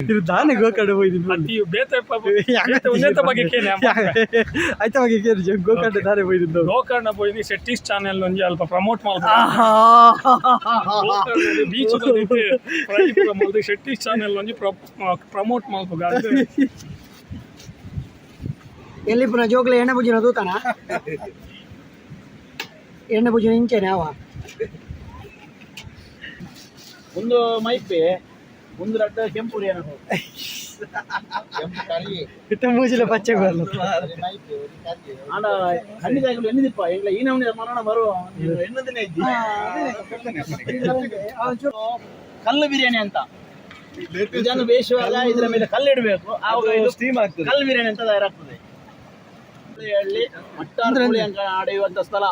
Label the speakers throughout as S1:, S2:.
S1: ಇದು ದಾನೆ ಗೋಕರ್ಣ ಹೋಯ್ದಿದ್ದು.
S2: ಅತಿ ಬೇತೆ ಬೇತೆ ಉಂದೆತ ಬಗ್ಗೆ ಕೇನೆ.
S1: ಆಯ್ತಾ ಬಗ್ಗೆ ಕೇಳಿ, ಗೋಕರ್ಣ ದಾನೆ ಹೋಯ್ದಿದ್ದು?
S2: ಗೋಕರ್ಣ ಪೋಯಿನಿ, ಶೆಟ್ಟಿಸ್ ಚಾನೆಲ್ ಒಂಜಿ ಅಲ್ಪ ಪ್ರಮೋಟ್ ಮಲ್ಪ. ಬೀಚ್ ಮಲ್ದು ಶೆಟ್ಟಿಸ್ ಚಾನೆಲ್ ಒಂಜಿ ಪ್ರಮೋಟ್ ಮಲ್ಪುಗ.
S3: ಎಲ್ಲಿ ಪುನಃ ಜೋಗ್ಲೆ ಎಣ್ಣೆ ಬುಜ್ಜಿನ ತೂತಾನ? ಎಣ್ಣೆ ಬುಜ್ಜಿನ ಇಂಚೆನೆ ಅವ.
S4: ಒಂದು ಮೈಪೆ, ಒಂದು ರಡ್ಡ ಕೆಂಪು. ಕೆಂಪು ಕರಿ.
S1: ಇತ್ತ ಮೂಜಿಲ ಪಚ್ಚೆ ಬರಲ್ಲ.
S4: ಆಂಡ ಕಣ್ಣಿದಾಗಲು ಎಣ್ಣಿದಿಪ್ಪ ಎಂಗ್ಲ ಈ ನಮೂನಿ ಮರಣ ಬರುವ ಎಣ್ಣದಿನ ಇದ್ದಿ. ಕಲ್ಲು ಬಿರಿಯಾನಿ ಅಂತ ಇದನ್ನು ಬೇಯಿಸುವಾಗ ಇದರ ಮೇಲೆ ಕಲ್ಲು ಇಡಬೇಕು. ಆವಾಗ ಇದು
S5: ಸ್ಟೀಮ್ ಆಗ್ತದೆ.
S4: ಕಲ್ಲು ಬಿರಿಯಾನಿ ಅಂತ ತಯಾರಾಗ್ತದೆ. ಹಳ್ಳಿ ಮಟ್ಟಾರ್ ಕೋಳಿ ಅಂಕ ಆಡೆಯುವಂತ ಸ್ಥಳ.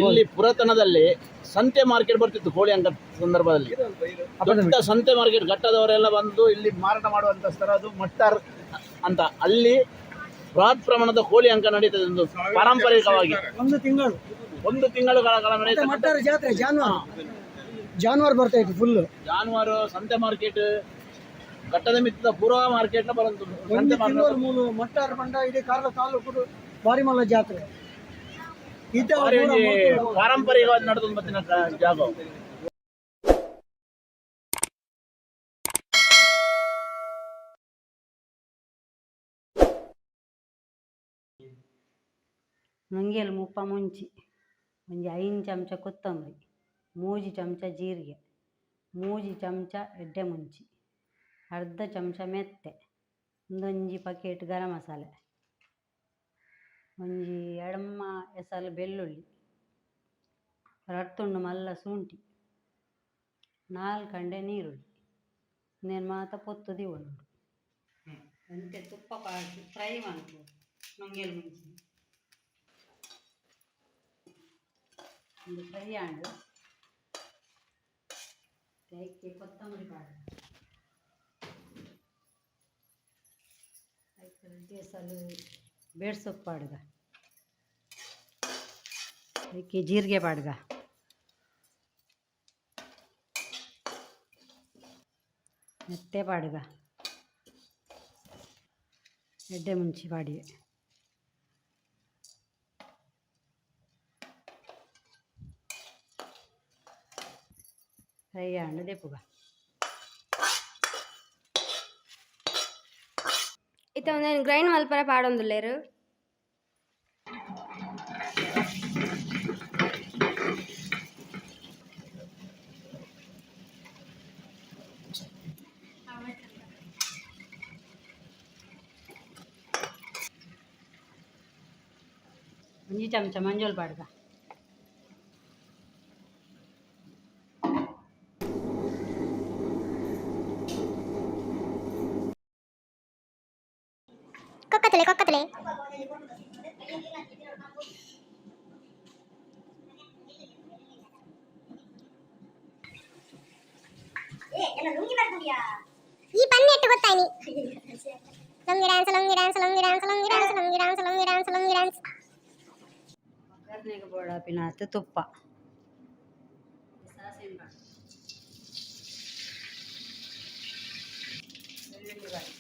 S4: ಇಲ್ಲಿ ಪುರಾತನದಲ್ಲಿ ಸಂತೆ ಮಾರ್ಕೆಟ್ ಬರ್ತಿತ್ತು. ಕೋಳಿ ಅಂಕ ಸಂದರ್ಭದಲ್ಲಿ ದೊಡ್ಡ ಸಂತೆ ಮಾರ್ಕೆಟ್, ಘಟ್ಟದವರೆಲ್ಲ ಬಂದು ಇಲ್ಲಿ ಮಾರಾಟ ಮಾಡುವಂತ ಸ್ಥಳ ಅದು ಮಟ್ಟಾರ್ ಅಂತ. ಅಲ್ಲಿ ಬೃಹತ್ ಪ್ರಮಾಣದ ಕೋಳಿ ಅಂಕ ನಡೀತದೆ ಒಂದು ಪಾರಂಪರಿಕವಾಗಿ.
S3: ಒಂದು ತಿಂಗಳು.
S4: ಒಂದು ತಿಂಗಳುಗಳ ಕಾಲ
S3: ಮತ್ತೆ
S4: ನಡೆಯುತ್ತೆ.
S3: ಮಟ್ಟಾರು ಜಾತ್ರೆ ಜಾನುವಾರು ಜಾನುವಾರು ಬರ್ತಾ ಇತ್ತು ಫುಲ್.
S4: ಜಾನುವಾರು ಸಂತೆ ಮಾರ್ಕೆಟ್, ಘಟ್ಟದ ಮಿತ್ತದ ಪೂರ್ವ ಮಾರ್ಕೆಟ್ ಬರಂತು.
S3: ಒಂದು
S4: ಸಂತೆ
S3: ತಿಂಗಳು
S4: ಮಾರ್ಕೆಟ್.
S3: ಮೂಲು ಮಟ್ಟಾರು ಪಂಡ ಇಡೀ ಕಾರ್ಲ ತಾಲೂಕು ಬಾರಿ ಮಲ್ಲ ಜಾತ್ರೆ ಇದ್ದ.
S4: ಭಾರಿ ಒಂಜಿ ಪಾರಂಪರಿಕವಾಗಿ ನಡೆದು ಬತ್ತಿನ ಜಾಗ.
S6: ನುಂಗೆಲ್ 30 ಮುಂಚಿ, ಒಂಜಿ 5 ಚಮಚ ಕೊತ್ತಂಬರಿ, 3 ಚಮಚ ಜೀರಿಗೆ, 3 ಚಮಚ ಎಡ್ಡೆ ಮುಂಚಿ, ಅರ್ಧ ಚಮಚ ಮೆತ್ತೆ, ಉಂದೊಂಜಿ ಪಕೆಟ್ ಗರಂ ಮಸಾಲೆ, ಒಂಜಿ ಎಡ್ಮ ಎಸಲ್ ಬೆಳ್ಳುಳ್ಳಿ, ರಡ್ಡ್ ತುಂಡು ಮಲ್ಲ ಶುಂಠಿ, ನಾಲ್ ಕಂಡೆ ನೀರುಳ್ಳಿ. ಉಂದೆನ್ ಮಾತ ಪೊತ್ತು ದೀವೊನೊಡು. ಒಂತೆ ತುಪ್ಪ ಪಾಡ್ದ್ ಫ್ರೈ ಮನ್ಪೊಡು ನುಂಗೆಲ್ ಮುಂಚಿ. ಉಂದು ಫ್ರೈ ಆಂಡ್, ಐಕೆ ಕೊತ್ತಂಬರಿ ಪಾಡ್, ಐಕ್ ರಡ್ಡ್ ಎಸಲು ಬೇಡ್ ಸೊಪ್ಪು ಪಾಡ್ಗ, ಐಕೆ ಜೀರಿಗೆ ಪಾಡ್ಗ, ಮೆತ್ತೆ ಪಾಡ್ಗ, ಎಡ್ಡೆ ಮುಂಚಿ ಪಾಡಿಯೆ. ಫ್ರೈ ಆಂಡ್ ದೆಪ್ಪುಗ.
S7: ಇತ್ತೆ ಉಂದೆನ್ ಗ್ರೈಂಡ್ ಮಲ್ಪರೆ ಪಾಡೊಂದುಲ್ಲೆರ್.
S6: ಒಂಜಿ ಚಮಚ ಮಂಜೊಲ್ ಪಾಡ್ಗ.
S8: ಕೊಕ್ಕತಲೆ ಕೊಕ್ಕತಲೆ. ಈ ಪನ್ನಿ ಎಟ್ಟು ಗೊತ್ತಾಯ್ನಿ. Lungi dance, lungi dance, lungi dance, lungi dance, lungi dance, lungi dance, lungi dance.
S6: ಒಗ್ಗರ್ನೆಗ್ ಬೋಡಾಪಿನಾತ್ ತುಪ್ಪ, ಸಾಸಿವೆ ಪಾಡ್, ಬೆಳ್ಳುಳ್ಳಿ ಪಾಡ್,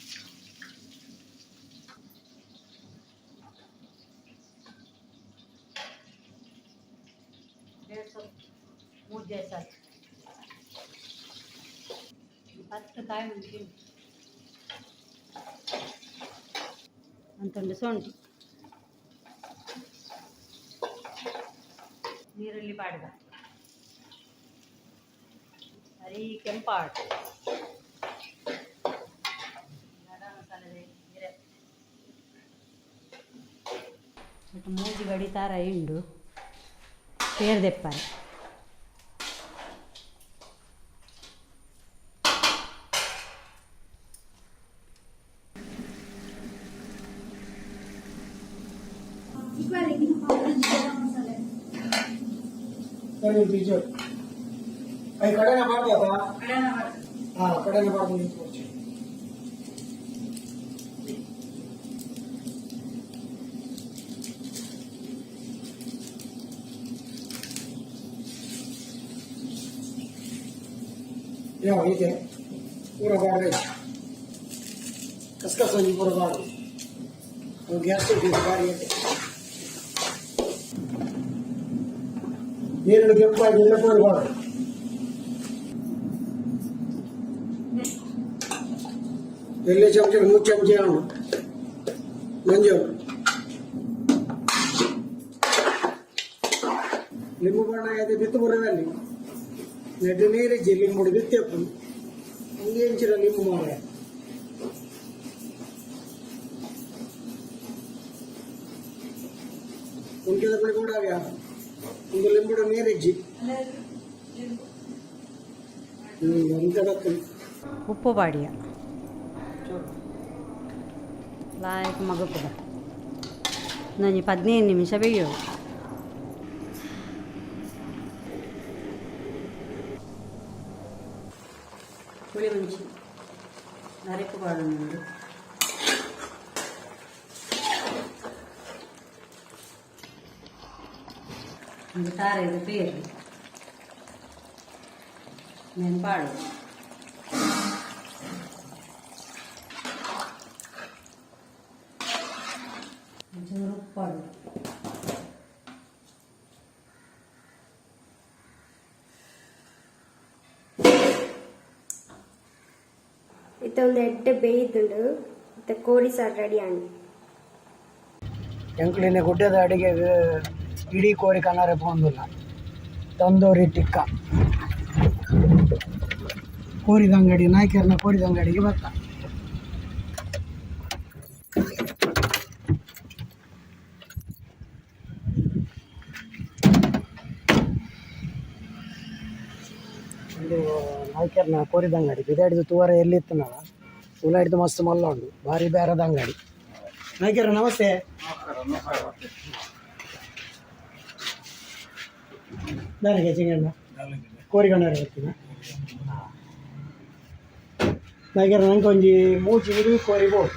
S6: ಬೇಡ್ ಸೊಪ್ಪು 3 ಎಸಲ್, 10 ಕಾಯಿ ಮುಂಚಿ, ಒಂತೊಂಡು ಶುಂಠಿ, ನೀರುಳ್ಳಿ ಪಾಡ್ಗ. ಅರಿ ಕೆಂಪಾಡ್ ಗರಂ ಮಸಾಲೆ ಇರೆ ಬಟ್ ಮೂಜಿ ಗಡಿ ತಾರ ಇಂಡು ಪೇರ್ ದೆಪ್ಪರೆ.
S3: ಸರಿ ಟೀಚರ್, I ಕಡೆನ ಬಾರ್ದಾ? ಹಾ, ಕಡೆನ ಬಾರ್ದು ನಿಂತ್ಕೊಳ್ಸಿ. ಯಾವ ಇದೆ ಪೂರ ಬಾಡ್ರೆ ಕಸ್ಕಸ್ ಒಂಜಿ ಪೂರ ಬಾಡು ಅವು ಗ್ಯಾಸ್ ಬಾರಿ ಇದೆ. ನೀರು ಕೆಂಪಾಗಿ ಎಲ್ಲ ಪೂರ ಬಾಡು. ಎಲ್ಲಿ ಚಮಚ 3 ಚಮಚ ಉಂಟು ಮಂಜು. ಲಿಂಬು ಬಣ್ಣ ಇದೆ ಬಿತ್ತು ಬರೋದಲ್ಲಿ ನೆಡ್ಡು ನೀರಿಜ್ಜಿ ಲಿಂಬುಡು ಬಿತ್ತೆಪ್ಪು ಒಂಜಿ ಲಿಂಬು ಮಾರ. ಉಂಕೆದ ಪುಳಿ ಕೂಡ ಒಂದು ಲಿಂಬುಡು ನೀರಿಜ್ಜಿ ಒಂತೆ ಬರ್ತದೆ.
S6: ಉಪ್ಪು ಪಾಡಿಯ ಲಾಯಕ್ ಮಗುಪುದ ಒಂಜಿ 15 ನಿಮಿಷ ಬೇಯೋಡು. ಪುಳಿ ಮುಂಚಿ ಅರೆಕು ಪಾಡೊಂದುಂಡು. ಒಂದು ತಾರೆದ ಪೇರು నేను ಪಾಡು. ಒಂಚೂರು ಉಪ್ಪು ಪಾಡು.
S7: ಇತ್ತೆ ಒಂದು ಎಡ್ಡೆ ಬೇಯ್ದುಂಡು. ಇತ್ತೆ ಕೋರಿ ಸಾರು ರೆಡಿ ಆಂಡ್.
S3: ಎಂಕ್ಲಿನ ಗುಡ್ಡದ ಅಡಿಗೆಗೆ ಇಡೀ ಕೋರಿ ಕನಾರೆ ಪೋಂದುಲ್ಲ. ತಂದೂರಿ ಟಿಕ್ಕ ಕೋರಿದ ಅಂಗಡಿ ನಾಯ್ಕರ್ನ ಕೋರಿದ ಅಂಗಡಿಗೆ ಬರ್ತ. ಒಂದು ನಾಯ್ಕರ್ನ ಕೋರಿದ ಅಂಗಡಿ ಬಿದಾಡಿದ ತೂವರ ಎಲ್ಲಿತ್ತು ನಾಳ ಉಲಾಡಿದ ಮಸ್ತ್ ಮಲ್ಲ ಉಂಡು ಭಾರಿ ಬೇರದ ಅಂಗಡಿ. ನಾಯ್ಕರ ನಮಸ್ತೆ. ದಾನಿಗೆ ಚಿಂಗಣ್ಣ ಕೋರಿ ಗಣ್ಣಾರ ಬರ್ತೀನಿ ನಾಯ್ಕರ. ನಂಗೆ ಒಂಜಿ ಮೂಜಿ ಇಡೀ ಕೋರಿ ಬೋಡು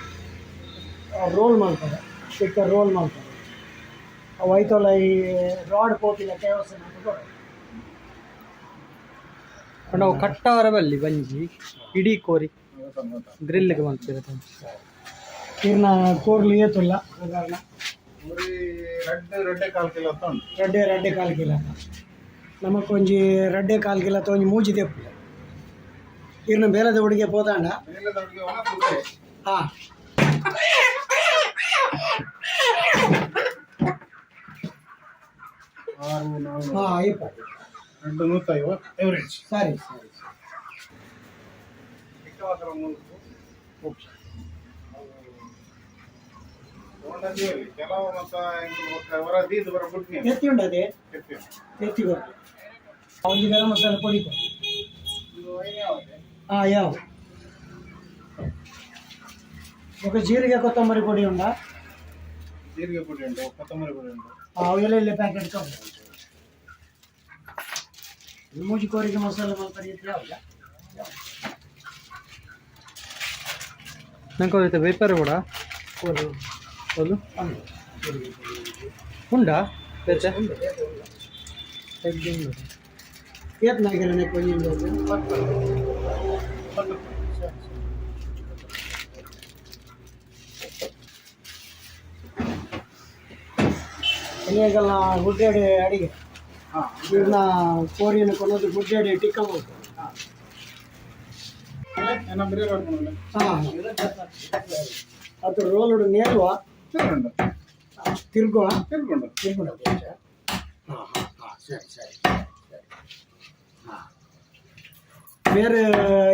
S3: ರೋಲ್ ಮಾಡ್ತಾರೆ ಚಿಕ್ಕ ರೋಲ್ ಮಾಡ್ತಾರೆ. ಅವು ಐತಲ್ಲ ಈ ರಾಡ್ ಪೋಪಿನ ಕೇವಸ ಕೊಡು.
S1: ನಾವು ಕಟ್ಟಾವರ ಬಲ್ಲಿ ಬಂಜಿ ಇಡೀ ಕೋರಿ ಗ್ರಿಲ್ಗೆ ಮಾಡ್ತೀರ.
S3: ಇರ್ನ ಕೋರ್ಲು ಏತುಲ್ಲ ಸಾಧಾರಣ?
S5: ರಡ್ಡೆ ಕಾಲು ಕಿಲೋ ಉಂಟು.
S3: ರಡ್ಡೆ ರಡ್ಡೆ ಕಾಲು ಕಿಲೋ. ನಮಕ್ಕೊಂಜಿ ರಡ್ಡೆ ಕಾಲು ಕಿಲೋ ಒಂಜಿ ಮೂಜಿ ತೆಪ್ಪು. ಇರ್ನ ಬೇಲದ ಹುಡುಗೆ ಪೋದಾಂಡ. ಹಾಂ ಹಾಂ ಅಯ್ಯಪ್ಪ.
S5: 2 150 ಎವರೇಜ್.
S3: ಸರಿ ಸರಿ.
S5: ಕೆಲವು ಮತ್ತು ಬರ ಬುಡ್ನಿ.
S3: ಎತ್ತಿ ಉಂಟು ಅದೇ ಎತ್ತಿ ಕೊಟ್ಟು ಒಂದು ಗರಂ ಮಸಾಲೆ ಪೊಡಿ ಕೊಡು. ಹಾಂ ಯಾವ ఒక ಜೀರಿಗೆ ಕೊತ್ತಂಬರಿ ಪೊಡಿ ಉಂಡಾ?
S5: ಜೀರಿಗೆ ಪುಡಿ ಉಂಟು, ಕೊತ್ತಂಬರಿ ಪುಡಿ ಉಂಟು.
S3: ಅವು ಎಲ್ಲ ಇಲ್ಲಿ ಪ್ಯಾಕೆಟ್ ತಗೊಂಡು ಮೂಜಿ ಕೋರಿಗೆ ಮಸಾಲೆ ಮಾಡ್ತಾರೆ ಯಾವ್ದು?
S1: ನಂಗೆ ವೇಪರ್ ಕೂಡ
S3: ಕೋರಿ
S1: ಹೌದು ಉಂಡಾ ಬೇತೆ?
S3: ಏತ್ ನಾಗಿರನೆ ಕೊಂಚ. ಎಲ್ಲಿಗೆಲ್ಲ ಗುಡ್ಡಾಡಿ ಅಡಿಗೆ ಇವ್ರನ್ನ ಕೋರಿಯನ್ನು ಕೊನ್ನೋದು ಗುಡ್ಡಾಡಿ ಟಿಕ್ಕ ಮಾಡ್ತಾರೆ. ಹಾಂ ಅದು ರೋಲ್ ನೇಲ್ವಾ ತಿರ್ಗುವ
S5: ತಿರ್ಕೊಂಡು.
S3: ತಿರ್ಕೊಂಡು. ಹಾಂ ಹಾಂ ಹಾಂ ಸರಿ ಸರಿ ಸರಿ. ಹಾಂ ಬೇರೆ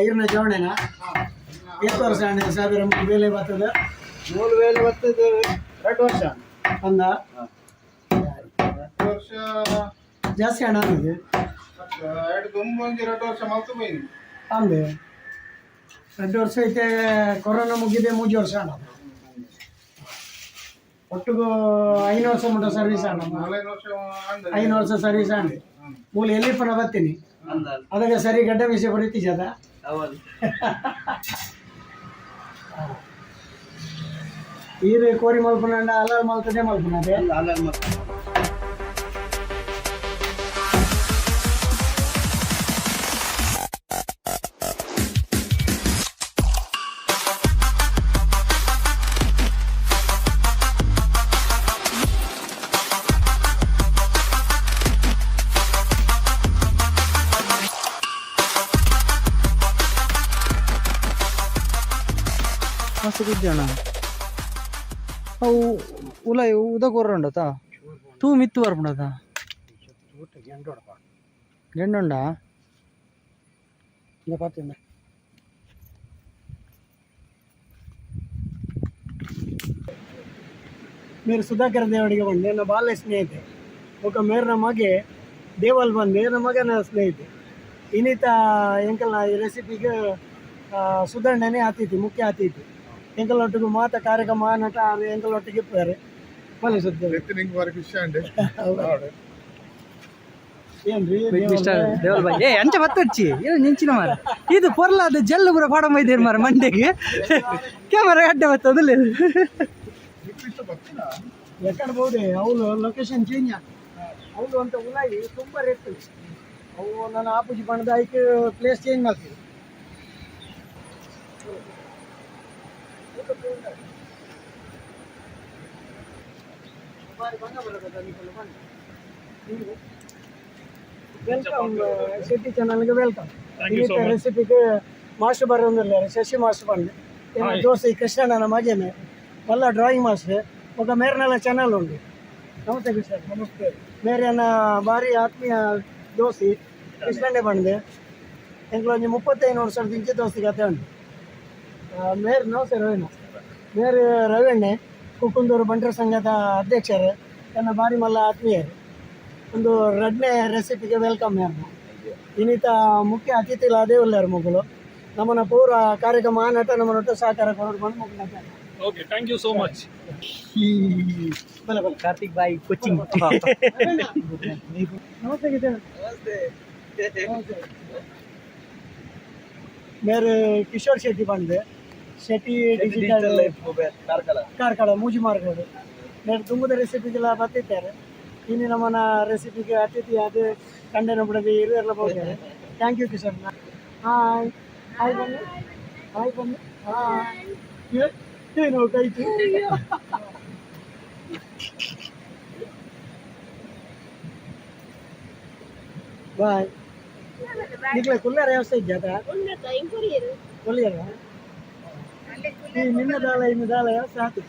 S3: ಇರ್ನ ಜವಣೆನಾ? ಎಷ್ಟು ವರ್ಷ ಅಣ್ಣ ಸಾವಿರ ಬೇಲೆ ಬರ್ತದೆ?
S4: ಮೂರು ವೇಳೆ ಬರ್ತದೆ, 2 ವರ್ಷ.
S3: ಅಂದ
S5: 2 ವರ್ಷ.
S3: ಜಾಸ್ತಿ ಹಣ ಅನ್ನೋದು.
S5: ಎರಡು ತುಂಬ ಒಂಜಿ 2 ವರ್ಷ ಮಲ್ತು ಬೈನಿ.
S3: ಅಂದೆ 2 ವರ್ಷ ಐತೆ. ಕೊರೋನಾ ಮುಗಿದೆ 3 ವರ್ಷ ಅಣ್ಣ. ಒಟ್ಟಿಗೂ 5 ವರ್ಷ ಮುಟ್ಟ ಸರ್ವಿಸ್ ಅಣ್ಣ.
S5: 4 ವರ್ಷ ಅಂದ.
S3: 5 ವರ್ಷ ಸರ್ವಿಸ್ ಅಣ್ಣ. ಮೂಲ ಎಲ್ಲಿ ಪುನಃ ಬರ್ತೀನಿ ಅದಕ್ಕೆ ಸರಿ ಗಡ್ಡೆ ಮೀಸೆ ಬರೀತಿ ಜದ. ಈರು ಕೋರಿ ಮಲ್ಪುನ ಅಲ್ಲಾಲ್ ಮಲ್ತದೆ ಮಲ್ಪುನ ಅದೇ.
S1: ಮಸ್ತ್ ಗುಜ್ಜಣ ಅವು ಉಲಾಯಿ ಉದಕ್ ಹೊರಂಡತಾ ತೂ ಮಿತ್ತು ಬರ್ಪುಂಡತ ಗೆಂಡುಂಡ
S3: ಪಾತಿಂದ. ಮೇರು ಸುಧಾಕರ್ ದೇವಡಿಗೆ ಬಂದೆ, ನನ್ನ ಬಾಲ್ಯ ಸ್ನೇಹಿತೆ. ఒక ಮೇರ್ನ ಮಗೆ ದೇವಲ್ ಬಂದೆ, ನನ್ನ ಮಗನ ಸ್ನೇಹಿತೆ. ಇನ್ನಿತ ಎಂಕಲ್ನ ಈ ರೆಸಿಪಿಗೆ ಸುಧಣ್ಣನೇ ಅತಿಥಿ, ಮುಖ್ಯ ಅತಿಥಿ. ಎಂಕಲ್ ಒಟ್ಟಿಗೆ ಮಾತ ಕಾರ್ಯಕ್ರಮ ನಟ ಎಂಕಲ್ ಒಟ್ಟಿಗೆ ಇಪ್ಪಾರೆ ಬಲೆ ಸುದ್ದೇವೆ. ಏನ್ರಿ?
S1: ಮಿಸ್ಟರ್ ದೇವಲ್ ಬಾಯ್, ಏ ಅಂಚ ಬತ್ತೊಚ್ಚಿ ಏನು ನಿಂಚಿನ ಮಾರ ಇದು ಪೊರ್ಲ ಅದು ಜಲ್ಲು ಪೂರ ಪಾಡ ಮೈದೇರು ಮಾರ ಮಂಡೆಗೆ ಕ್ಯಾಮರಾ ಅಡ್ಡ ಬತ್ತದಲ್ಲ.
S3: ಎಕ್ಕಡ ಬೋದೆ ಅವಳು ಲೊಕೇಶನ್ ಚೇಂಜ್ ಅವಳು ಅಂತ ಉಲಾಯಿ ತುಂಬ ರೇಟ್. ಅವು ನಾನು ಆಪುಜಿ ಬಣ್ಣದ ಐಕ್ ಪ್ಲೇಸ್ ಚೇಂಜ್ ಮಾಡ್ತೀವಿ. Welcome Shetty ಚಾನಲ್ಗೆ welcome.
S2: Thank you so much.
S3: ರೆಸಿಪಿಗೆ master ಬರೋದಿಲ್ಲ, ಶಶಿ ಮಾಸ್ಟರ್ ಬಂದು.
S2: Hi.
S3: Dosa ಕೃಷ್ಣನ ಮಗೇನೆ ಮಲ್ಲ ಡ್ರಾಯಿಂಗ್ ಮಾಸ್ಟರ್. ఒక ಮೇರ್ನೆಲ್ಲ ಚಾನಲ್ ಉಂಟು. ನಮಸ್ತೆ ಕೃಷ್ಣ. ನಮಸ್ತೆ. ಮೇರೆನ ಭಾರಿ ಆತ್ಮೀಯ ದೋಸ್ತಿ ಕೃಷ್ಣನೇ ಬಂದೆ. ಎಂಕ್ಲ ಒಂಜಿ 35 ವರ್ಷದ ಇಂಚೆ ದೋಸ್ತಿ ಕತೆ ಉಂಟು. ಮೇರ್ ನಮಸ್ತೆ ರವೀಣ. ಮೇರ್ ರವಿಣ್ಣೆ ಕುಕ್ಕುಂದೂರು ಬಂಟರ ಸಂಘದ ಅಧ್ಯಕ್ಷರು, ನನ್ನ ಭಾರಿ ಮಲ್ಲ ಆತ್ಮೀಯರು. ಒಂದು ರಡ್ನೇ ರೆಸಿಪಿಗೆ welcome ಯಾರು. ಇನ್ನಿತ ಮುಖ್ಯ ಅತಿಥಿಗಳು ಅದೇ ಉಳ್ಳಾರು ಮಗಳು ನಮ್ಮನ್ನ ಪೂರ ಕಾರ್ಯಕ್ರಮ ಆ ನಟ ನಮ್ಮ ನಟ ಸಹಕಾರ ಕೊಡೋದು ಬಂದು ಮುಗ್ನ.
S2: Okay, thank you so much.
S3: ಬಲೆ ಬಲೆ.
S1: Karthik bye coaching.
S3: ನಮಸ್ತೆ ಗೀತಾ. ಮೇರೆ ಕಿಶೋರ್ ಶೆಟ್ಟಿ ಬಂದೆ, ಶೆಟ್ಟಿ ಡಿಜಿಟಲ್
S4: ಕಾರ್ಕಳ.
S3: ಕಾರ್ಕಳ ಮೂಜಿ ಮಾರ್ಗೋಡು. ಮೇರೆ ತುಂಬದ ರೆಸಿಪಿಗೆಲ್ಲ ಬರ್ತಿದ್ದಾರೆ. ಇನ್ನು ನಮ್ಮನ್ನ ರೆಸಿಪಿಗೆ ಅತಿಥಿ ಅದು ಕಂಡನ ಬಿಡದೆ ಇರುವೆಲ್ಲ ಹೋಗ್ತಾರೆ. Thank you Kishore. Hi hi ಬನ್ನಿ, ಹಾಯ್ ಬನ್ನಿ, ಹಾಯ್. ಏನು ಕೈತು? ಬಾಯ್. ನಿಕ್ಲೆ ಕುಲ್ಲಾರ ವ್ಯವಸ್ಥೆ ಇದೆಯಾ? ಕೊಲ್ಲಿಯರ ಈ ನಿನ್ನ ದಾಳ ಇನ್ನು ದಾಳ ವ್ಯವಸ್ಥೆ ಆಗ್ತದೆ.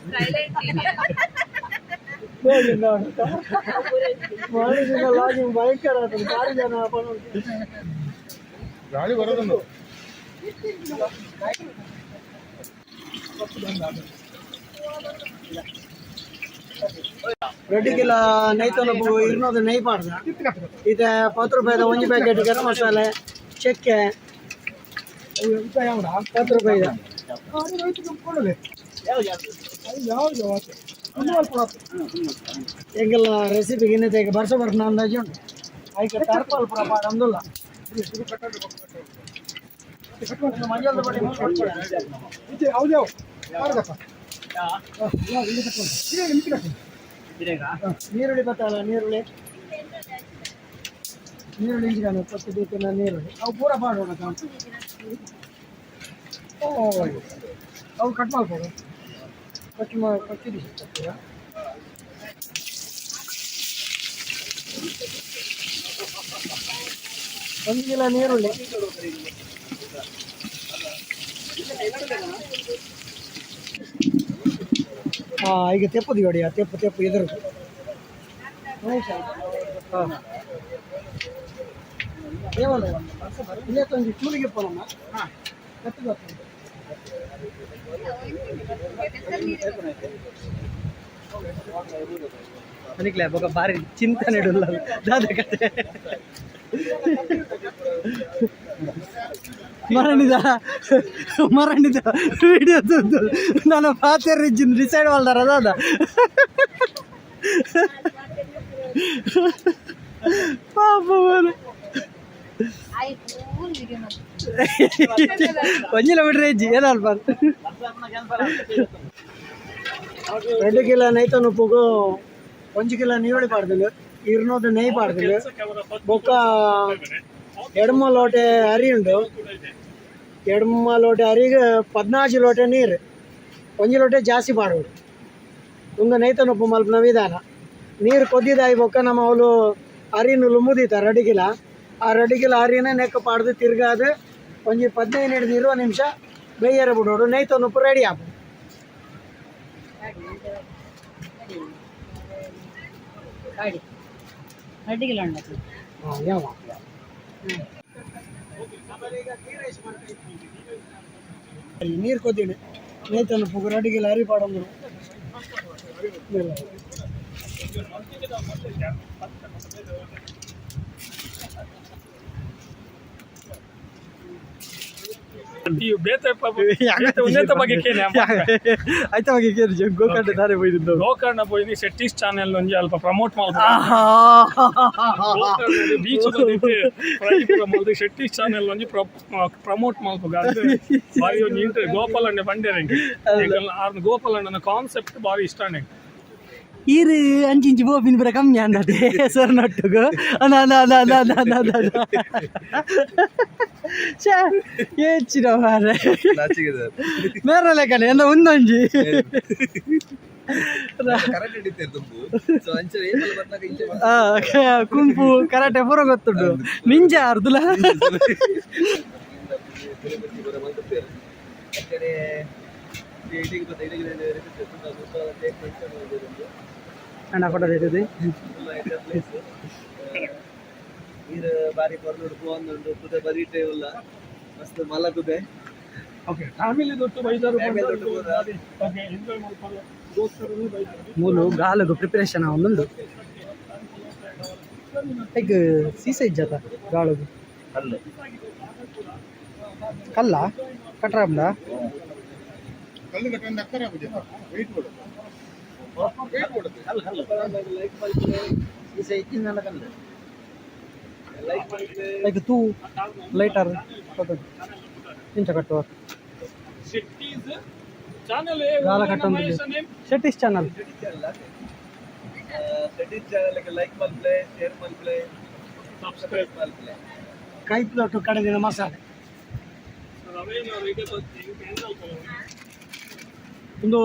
S3: ಲಾಗಿಂಗ್ ಭಯಂಕರ ಆಗ್ತದೆ, ಭಾರಿ ಜನ.
S5: ಗಾಳಿ ಬರೋದನ್ನು.
S3: ರೆಡ್ಡಿ ಕಿಲೋ ನೈತೊಲ ಇರ್ನೋದು ನೈ ಪಾಡ್ದ. ಇದು 10 ರೂಪಾಯಿದ ಒಂಜಿ ಪ್ಯಾಕೆಟ್ ಗರಂ ಮಸಾಲೆ, ಚಕ್ಕೆ 10 ರೂಪಾಯಿದ. ಎಂಗೆಲ್ಲ ರೆಸಿಪಿ ಗಿನ್ನತೆ ಬರ್ಸ ಬರ್ನ ಅಂದಾಜು ಉಂಟು. ಐಕೆ ಟರ್ಪಾಲ್ ಪೂರ ಪಾಡಂದುಲ್ಲ. ಮಂಜಲ್ದ ಪಡಿ. ನೀರುಳ್ಳಿ ಬತ್ತಲ್ಲ, ನೀರುಳ್ಳಿ ನೀರುಳ್ಳಿ ಇಂಜಿಗಾನು ಕೊತ್ತು ದೀತಿನ ನೀರುಳ್ಳಿ ಅವು ಪೂರ ಪಾಡೋಣ. ಓ, ಅವು ಕಟ್ ಮಾಡ್ಬೋದು. ಕೊಚ್ಚಿ ಕೊಚ್ಚಿಡಿ ಪೂರ. ಒಂದು ಕಿಲೋ ನೀರುಳ್ಳಿ. ಹಾಂ, ಈಗ ತೆಪ್ಪು ನೋಡಿ, ಆ ತೆಪ್ಪು ತೆಪ್ಪು ಎದುರು. ಹಾಂ, ಒಂಜಿ ಚೂಲಿಗೆ ಪೋನಮ್ಮ ಕತ್ತು ಗೊತ್ತು.
S1: ಅನಿಕ್ಲೆ ಬೊಕ ಬಾರಿ ಚಿಂತನೆ ಇಡುಲ್ಲ ದಾದ ಕತೆ ಮರಣಿದ ಮರಣಿದ ವಿಡಿಯೋ ತಂದು ನನ್ನ ಪಾತೆರ್ ಇಜ್ಜಿನ ಡಿಸೈಡ್ ಮಾಡ್ದಾರ ದಾದ ಪಾಪ ಮಾರ್ರೆ. ಒಂಜಿಲ ಬಿಡ್ರೆ ಇಜ್ಜಿ ಏನಲ್ಪ.
S3: 2 ಕಿಲೋ ನೈತನ ಉಪ್ಪುಗು 1 ಕಿಲೋ ನೀರುಳ್ಳಿ ಪಾಡ್ದಿಲ್ಲ, ಇರ್ನೋದು ನೆಯ್ ಪಾಡ್ದಿಲ್ಲ. ಬೊಕ್ಕ ಎಡ್ಮ ಲೋಟೆ ಅರಿ ಉಂಡು. ಎಡ್ಮ ಲೋಟೆ ಅರಿಗೆ 14 ಲೋಟೆ ನೀರು, ಒಂಜಿ ಲೋಟೆ ಜಾಸ್ತಿ ಪಾಡೋಡು. ಒಂದು ನೈತನ ಉಪ್ಪು ಮಲ್ಪುನ ವಿಧಾನ. ನೀರು ಕೊದ್ದಿದಾಯಿ ಬೊಕ್ಕ ನಮ್ಮ ಅವಳು ಅರಿನು ಲುಂಬುದೀತ 2 ಕಿಲೋ. ಆ 2 ಕಿಲೋ ಅರಿನ ನೆಕ್ಕ ಪಾಡ್ದು ತಿರ್ಗಾದು ಒಂಜಿ 15 ಹಿಡ್ದು 20 ನಿಮಿಷ ಬೇಯರ ಬಿಡೋಡು. ನೈತನ ಉಪ್ಪು ರೆಡಿ ಆಪು.
S6: ಪಾಡಿ ಅಡ್ಡಿಗಿಲ್ಲ ಉಂಟು.
S3: ಯಾವ ನೀರು ಕೊದ್ದೀನಿ ನೇತನ ಪುಗುರು ಅಡಿಗೆ ಅರಿ ಪಾಡಂದ್ರು.
S2: ಈ ಬೇತೆ ಬೇತೆ ಉನ್ನೆತ ಬಗ್ಗೆ ಕೇನೆ.
S1: ಆಯ್ತಾ ಬಗ್ಗೆ ಕೇಳಿ ಗೋಕರ್ಣ ದಾರಿ ಪೋಯ್ದಿದ್ದು.
S2: ಗೋಕರ್ಣ ಪೋಯಿನಿ ಶೆಟ್ಟಿಸ್ ಚಾನೆಲ್ ಒಂಜಿ ಅಲ್ಪ ಪ್ರಮೋಟ್ ಮಲ್ಪು. ಬೀಚ್ ಶೆಟ್ಟಿಸ್ ಚಾನೆಲ್ ಒಂಜಿ ಪ್ರಮೋಟ್ ಮಲ್ಪುಗ. ಅದು ಬಾರಿ ಒಂಜಿ ಇಂಟ್ರೆ ಗೋಪಾಲಣ್ಣೆ ಬಂಡೇರೆ. ಆರ್ನ ಗೋಪಾಲಣ್ಣನ ಕಾನ್ಸೆಪ್ಟ್ ಬಾರಿ ಇಷ್ಟ ಅಣ್ಣೆ.
S1: ಈರು ಅಂಚಿಂಚಿ ಬೋಪಿನ ಪೂರ ಕಮ್ಮಿ ಅಂದತೆ ಸರ್ ನೊಟ್ಟುಗು ಅಲ್ಲ ಅಲ್ಲ ಅಲ್ಲ ಅಲ್ಲ ಅಲ್ಲ ಅಲ್ಲ ಅಲ್ಲ ಅಲ್ಲ. ಛೇ, ಏಚಿನ ಮಾರ್ರೆ. ಬೇರೆ ಲೆಕ್ಕನೆ ಎಲ್ಲ ಒಂದೊಂಜಿ. ಆ, ಕುಂಪು ಕರಾಟೆ ಪೂರ ಗೊತ್ತುಂಟು ನಿಂಜ ಅರ್ದುಲ. ಅಣ್ಣ ಫೋಟೋ ತೆಗೆದಿದ್ದು.
S9: ನೀರು ಬಾರಿ ಪೊರ್ಲುಡು ಪೋವೊಂದುಂಡು ಕುದೆ ಬರೀಟೇ ಉಲ್ಲ ಮಸ್ತ್ ಮಲ್ಲ ಕುದೆ.
S2: ಓಕೆ, ಫ್ಯಾಮಿಲಿ ದೊಟ್ಟು ಬೈದಾರು.
S9: Family ದೊಟ್ಟು ಪೂರ.
S2: ಓಕೆ, ಎಂಜಾಯ್ ಮಲ್ಪಲ್ಲ ದೋಸ್ತರು ಬೈದಾರು.
S1: ಮೂಲು ಗಾಲಗು ಪ್ರಿಪರೇಷನ್ ಒಂದೊಂದು ಲೈಕ್ ಸೀಸೆ ಇಜ್ಜತ ಗಾಳಗು ಕಲ್ಲ ಕಟ್ರಾಬ್ಲ.
S5: ಕಲ್ಲು ಕಟ್ಟೊಂದು ಅಕ್ಕರೆ ಆಪುಜಿ ವೆಯ್ಟ್ ಕೊಡು.
S9: ಲೈಕ್ ಮಲ್ಪುಲೆ ಈ ಇತ್ತಿನ ಕಲ್ಲು ಲೈಕ್ ಮಲ್ಪುಲೆ.
S1: ಲೈಕ್ ತೂ ಲೈಟರ್ ಇಂಚ ಕಟ್ಟುವ.
S2: ಶೆಟ್ಟೀಸ್ ಚಾನೆಲ್.
S1: ಗಾಲ ಕಟ್ಟೊಂದು Shetty's channel.
S9: Shetty's channel like ಮಲ್ಪುಲೆ, ಶೇರ್ ಮಲ್ಪುಲೆ,
S2: ಸಬ್ಸ್ಕ್ರೈಬ್
S9: ಮಲ್ಪುಲೆ.
S3: ಕೈಪ್ಲೊಟ್ಟು ಕಡೆದಿನ ಮಸಾಲೆ. ಒಂದು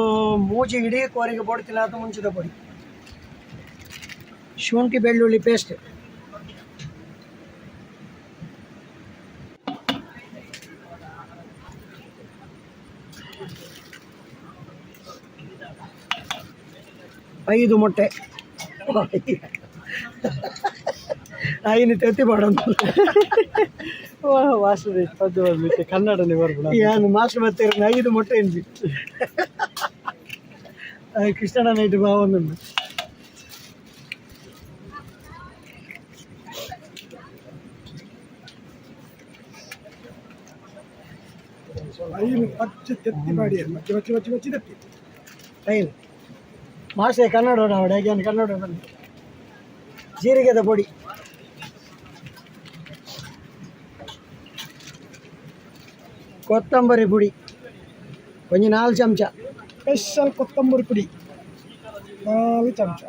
S3: ಮೂಜಿ ಇಡೀ ಕೋರಿಗೆ ಬೋಡ್ತಿಲ್ಲ ಅದು ಮುಂಚಿದ ಪೊಡಿ, ಶುಂಠಿ ಬೆಳ್ಳುಳ್ಳಿ ಪೇಸ್ಟ್, 5 ಮೊಟ್ಟೆ, ಐನು ತೆತ್ತಿ ಮಾಡೋದು.
S1: ವಾಸನೆ ಪದ್ದು ಬರ್ಲಿಕ್ಕೆ ಕನ್ನಡನೇ ಬರ್ಬೋಣ.
S3: ಏನು ಮಾಸ್ಟರ್ ಬರ್ತೀರ 5 ಮೊಟ್ಟೆ ಇಂಜಿ ಕೃಷ್ಣನ ನೈಟ್ ಬಾವೊಂದುಂಡು.
S5: ಐನು ಪಚ್ಚೆ ತೆತ್ತಿ ಮಾಡಿ ಮಚ್ಚಿ ಮಚ್ಚಿ ಮಚ್ಚಿ ಮಚ್ಚಿ ತೆತ್ತಿ.
S3: ಐನು ಮಾಸ್ಟರ್ ಕನ್ನಡ ಅವಡೆ ಕನ್ನಡ ಬಂದು ಜೀರಿಗೆದ ಪೊಡಿ, ಕೊತ್ತಂಬರಿ ಪುಡಿ ಒಂಜಿ 4 ಚಮಚ.
S5: ಸ್ಪೆಷಲ್ ಕೊತ್ತಂಬರಿ ಪುಡಿ 4 ಚಮಚ.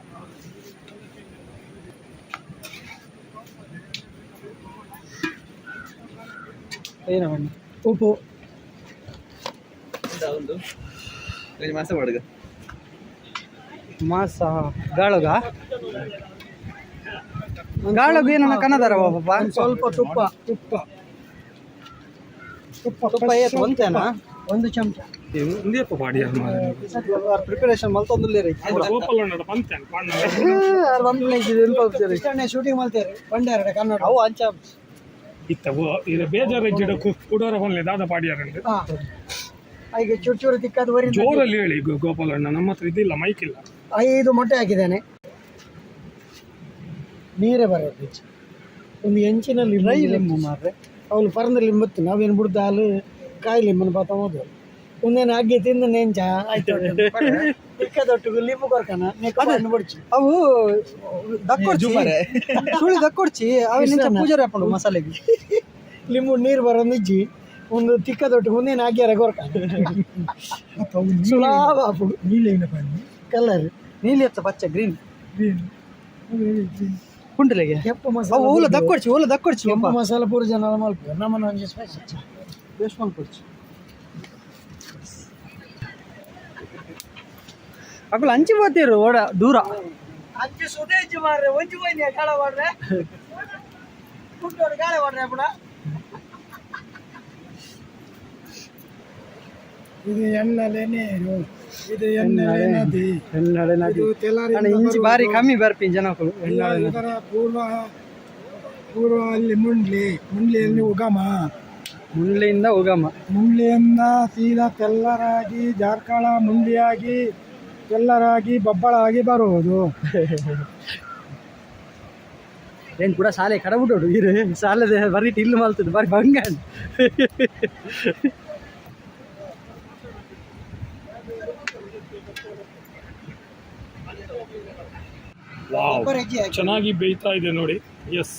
S1: ಏನ ಬಣ್ಣ.
S3: ಉಪ್ಪು.
S9: ಒಂದು ಒಂಜಿ ಮಾಸ ಮಾಡುಗ.
S1: ಮಾಸ ಗಾಳಗ ಗಾಳಗು ಏನನ್ನ ಕನ್ನದಾರ ಪಾಪ.
S3: ಒಂದ್ ಸ್ವಲ್ಪ ತುಪ್ಪ.
S5: ತುಪ್ಪ ತುಪ್ಪ.
S1: ತುಪ್ಪ ಏತ್ ಒಂತೇನಾ?
S3: 1 ಚಮಚ.
S2: ಇಂದಿಯಪ್ಪ ಪಾಡಿ.
S1: ಪ್ರಿಪರೇಷನ್ ಮಲ್ತೊಂದುಲ್ಲೇರಿ.
S2: ಗೋಪಾಲಣ್ಣಡ ಪಂತೇನೆ ಪಾಂಡ.
S3: ಕೃಷ್ಣಣ್ಣ ಶೂಟಿಂಗ್ ಮಾಡ್ತಾರೆ ಪಂಡ್ಯಾರಡ ಕನ್ನಡ.
S1: ಅವು ಅಂಚ.
S2: ಇತ್ತ ಇದು ಬೇಜಾರ ಕುಡೋರ ಬನ್ಲಿ ದಾದ ಪಾಡಿಯಾರಂತೆ.
S3: ಹಾ ಈಗ ಚೂರು ಚೂರು ತಿಕ್ಕದು ಬರಿ.
S2: ಜೋರಲ್ಲಿ ಹೇಳಿ ಗೋಪಾಲಣ್ಣ, ನಮ್ಮ ಹತ್ರ ಇದಿಲ್ಲ, ಮೈಕ್ ಇಲ್ಲ.
S3: 5 ಮೊಟ್ಟೆ ಹಾಕಿದ್ದೇನೆ. ನೀರೇ ಬರೋದು ಒಂದು ಹೆಂಚಿನಲ್ಲಿ.
S1: ಡ್ರೈ ಲಿಂಬು ಮಾರ್ರೆ.
S3: ಅವನು ಪರಂದ ಲಿಂಬತ್ತು ನಾವೇನು ಬಿಡ್ದು ಹಾಲು ಕಾಯಿ ಲಿಂಬನ ಪಾತ ಹೋದು ಒಂದೇನು ಅಗ್ಗಿ ತಿಂದು ನೆಂಚ ಆಯ್ತು ತಿಕ್ಕದೊಟ್ಟಿಗೆ ಲಿಂಬು ಕೊರ್ಕನ ಹಣ್ಣು ಬಿಡ್ಚಿ.
S1: ಅವು ದಕ್ಕೊಡ್ಚಿ ಸುಳಿ ದಕ್ಕೊಡ್ಚಿ ಅವು ನಿಂಚ ಪೂಜಾರಿ ಹಾಕೊಂಡು ಮಸಾಲೆಗೆ.
S3: ಲಿಂಬು ನೀರು ಬರೋ ನಿಜ್ಜಿ ಒಂದು ತಿಕ್ಕದೊಟ್ಟಿಗೆ ಒಂದೇನು ಹಾಕ್ಯಾರ ಕೊರ್ಕನ ಸುಲಾಭ
S5: ನೀಲೇನ ಬನ್ನಿ.
S3: ಕಲರ್.
S1: ನೀಲಿ ಹಚ್ಚ ಪಚ್ಚ ಗ್ರೀನ್ ಕುಂಟಲೆಗೆ.
S3: ಕೆಂಪು
S1: ಅವು
S3: ಮಸಾಲೆ.
S1: ಓಲ ದಕ್ಕೊಡ್ಚಿ ಓಲ ದಕ್ಕೊಡ್ಚಿ.
S3: ಕೆಂಪು ಮಸಾಲೆ ಪೂರ ಜನ ಮಲ್ಪ ನಮ್ಮನ್ನ ಒಂಜಿ ಸ್ಪೆಷಲ್.
S1: ಬೇಸ್ ಮಲ್ಪೊಡ್ಚಿ ಅಕುಲು ಅಂಚಿ పోತೀರು ಓಡ ದೂರ.
S3: ಅಂಚಿ ಸುದೇಜಿ ಮಾರ್ರೆ ಒಂಜಿ ಹೋಯ್ನಿ ಕಾಳ ಮಾಡ್ರೆ ಕುಂಟೋಡು ಕಾಳ ಮಾಡ್ರೆ ಅಪ್ಪಣ.
S5: ಇದು ಎಣ್ಣೆಲೇನೆ. ಇದು ಎನ್ನಳೆ ನದಿ.
S1: ಎನ್ನಳೆ ನದಿ.
S5: ಇದು ತೆಲಾರಿಂದ
S1: ಅಣ್ಣ, ಇಂಚಿ ಬಾರಿ ಕಮ್ಮಿ ಬರ್ಪಿ ಜನಕ್ಕಳು ಎನ್ನಾಳೆ ನದಿ.
S5: ಇದರ ಪೂರ್ವ ಪೂರ್ವ ಅಲ್ಲಿ ಮುಂಡ್ಲಿ, ಮುಂಡ್ಲಿಯಲ್ಲಿ ಉಗಮ.
S1: ಮುಂಡ್ಲಿಯಿಂದ ಉಗಮ.
S5: ಮುಂಡ್ಲಿಯಿಂದ ಸೀದಾ ತೆಲ್ಲರಾಗಿ ಜಾರ್ಕಳ ಮುಂಡ್ಲಿಯಾಗಿ ತೆಲ್ಲರಾಗಿ ಬಬ್ಬಳಾಗಿ ಬರುವುದು.
S1: ಏನ್ ಕೂಡ ಶಾಲೆ ಕಡಬಿಡೋಡು ಇರು ಶಾಲೆದ ಬರೀ ಇಲ್ಲು ಮಲ್ತದೆ ಬಾರಿ ಬಂಗ.
S2: ವಾವ್, ಚೆನ್ನಾಗಿ ಬೇಯ್ತಾ ಇದೆ ನೋಡಿ. ಎಸ್.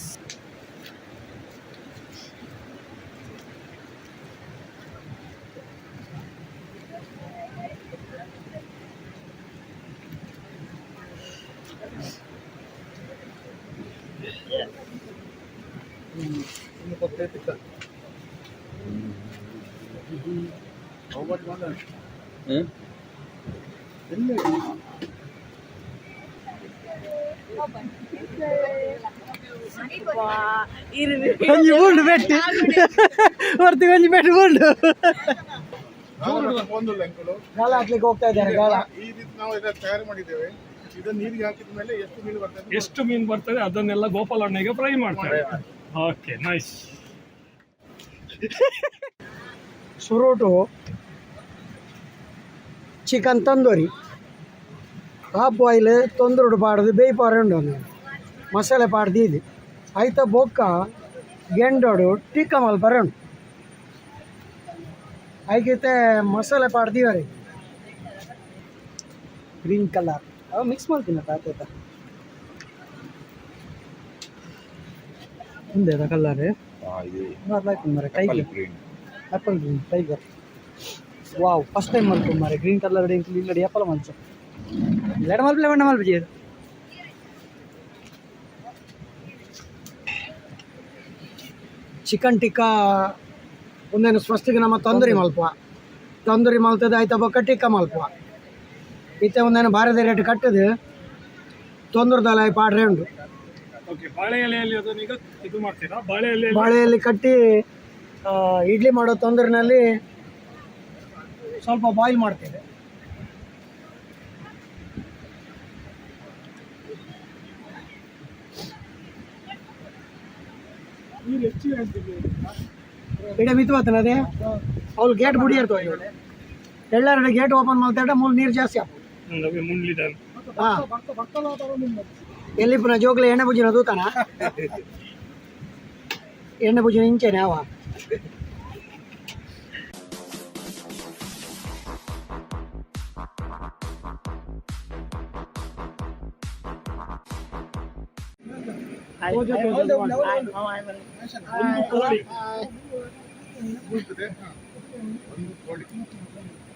S1: ಒಂಜಿ ಬೂಂಡು ಬೆಟ್ಟು ಹೊರ್ತಿಗೆ ಒಂಜಿ ಬೆಟ್ಟು ಬೂಂಡು.
S3: ಗಾಳ ಹಾಕ್ಲಿಕ್ಕೆ ಹೋಗ್ತಾ ಇದ್ದಾರೆ ಗಾಳ.
S5: ಈ ರೀತಿ ನಾವು ಇದನ್ನ ತಯಾರು ಮಾಡಿದ್ದೇವೆ. ಇದನ್ನ ನೀರಿಗೆ ಹಾಕಿದ ಮೇಲೆ ಎಷ್ಟು ಮೀನು ಬರ್ತದೆ?
S2: ಎಷ್ಟು ಮೀನು ಬರ್ತದೆ ಅದನ್ನೆಲ್ಲ ಗೋಪಾಲಣ್ಣಗೆ ಫ್ರೈ ಮಾಡ್ತಾರೆ. Okay, nice.
S3: ಸುರುಟು ಚಿಕನ್ ತಂದೂರಿ ಹಾಫ್ ಬಾಯ್ಲ್ ತೊಂದರುಡು ಪಾಡ್ದು ಬೇಯ್ಪಾರೆ ಉಂಡು ಒಂದು ಮಸಾಲೆ ಪಾಡ್ದು ಇದು ಐತ ಬೊಕ್ಕ ಗೆಂಡೋಡು ಟಿಕ್ಕ ಮಲ್ಪರೆ ಉಂಟು. ಐಕಿತೆ ಮಸಾಲೆ ಪಾಡ್ದೀವರೆ.
S1: ಗ್ರೀನ್ ಕಲರ್ ಅವ ಮಿಕ್ಸ್ ಮಾಡ್ತೀನಿ ತಾತ. ಮುಂದೆ colour tiger, apple green tiger. Wow, first time ಮಲ್ಪು ಮಾರೆ ಗ್ರೀನ್ ಕಲರ್. ಇಲ್ಲಡಿ ಆಪಲ್ ಮಲ್ಚ ಇಲ್ಲಡ ಮಲ್ಪಲೆ ಬಣ್ಣ ಮಲ್ಪಜಿ.
S3: ಚಿಕನ್ ಟಿಕ್ಕಾ ಒಂದೇನು ಸ್ವಸ್ತಿಗೆ ನಮ್ಮ ತಂದೂರಿ ಮಲ್ಪ, ತಂದೂರಿ ಮಲ್ತದ ಆಯ್ತಾ ಬೊಕ್ಕ ಟಿಕ್ಕ ಮಲ್ಪ. ಇತ್ತೆ ಒಂದೇನು ಭಾರತ ರೇಟ್ ಕಟ್ಟದು ತೊಂದರೆದಲ್ಲ ಪಾಡ್ರೆ ಉಂಟು.
S2: ಓಕೆ, ಬಾಳೆ ಎಲೆಯಲ್ಲಿ ಅದನ್ನ ಈಗ ಇದು ಮಾಡ್ತೀರಾ ಬಾಳೆ ಎಲೆಯಲ್ಲಿ?
S3: ಬಾಳೆಯಲ್ಲಿ ಕಟ್ಟಿ ಇಡ್ಲಿ ಮಾಡೋ ತೊಂದರಿನಲ್ಲಿ ಸ್ವಲ್ಪ ಬಾಯ್ಲ್ ಮಾಡ್ತೇವೆ. ಇಡ ಮಿತ್ವಾತನ ಅದೇ ಅವ್ಳು ಗೇಟ್ ಬುಡಿ ಇರ್ತವೆ. ಎಲ್ಲರ ಗೇಟ್ ಓಪನ್ ಮಾಡ್ತಾಡ ಮೂಲ ನೀರು ಜಾಸ್ತಿ ಹಾಕು.
S2: ಅವೇ ಮುಂಡ್ಲಿದ್ದಾನೆ.
S3: ಹಾಂ, ಎಲ್ಲಿ ಪುನಃ ಜೋಗ್ಲೆ ಎಣ್ಣೆ ಬುಜ್ಜಿನ ದೂತಾನ ಎಣ್ಣೆ ಬುಜ್ಜಿನ ಇಂಚೆನೆ ಅವ.
S2: ಒಂದು ಕೋಳಿ,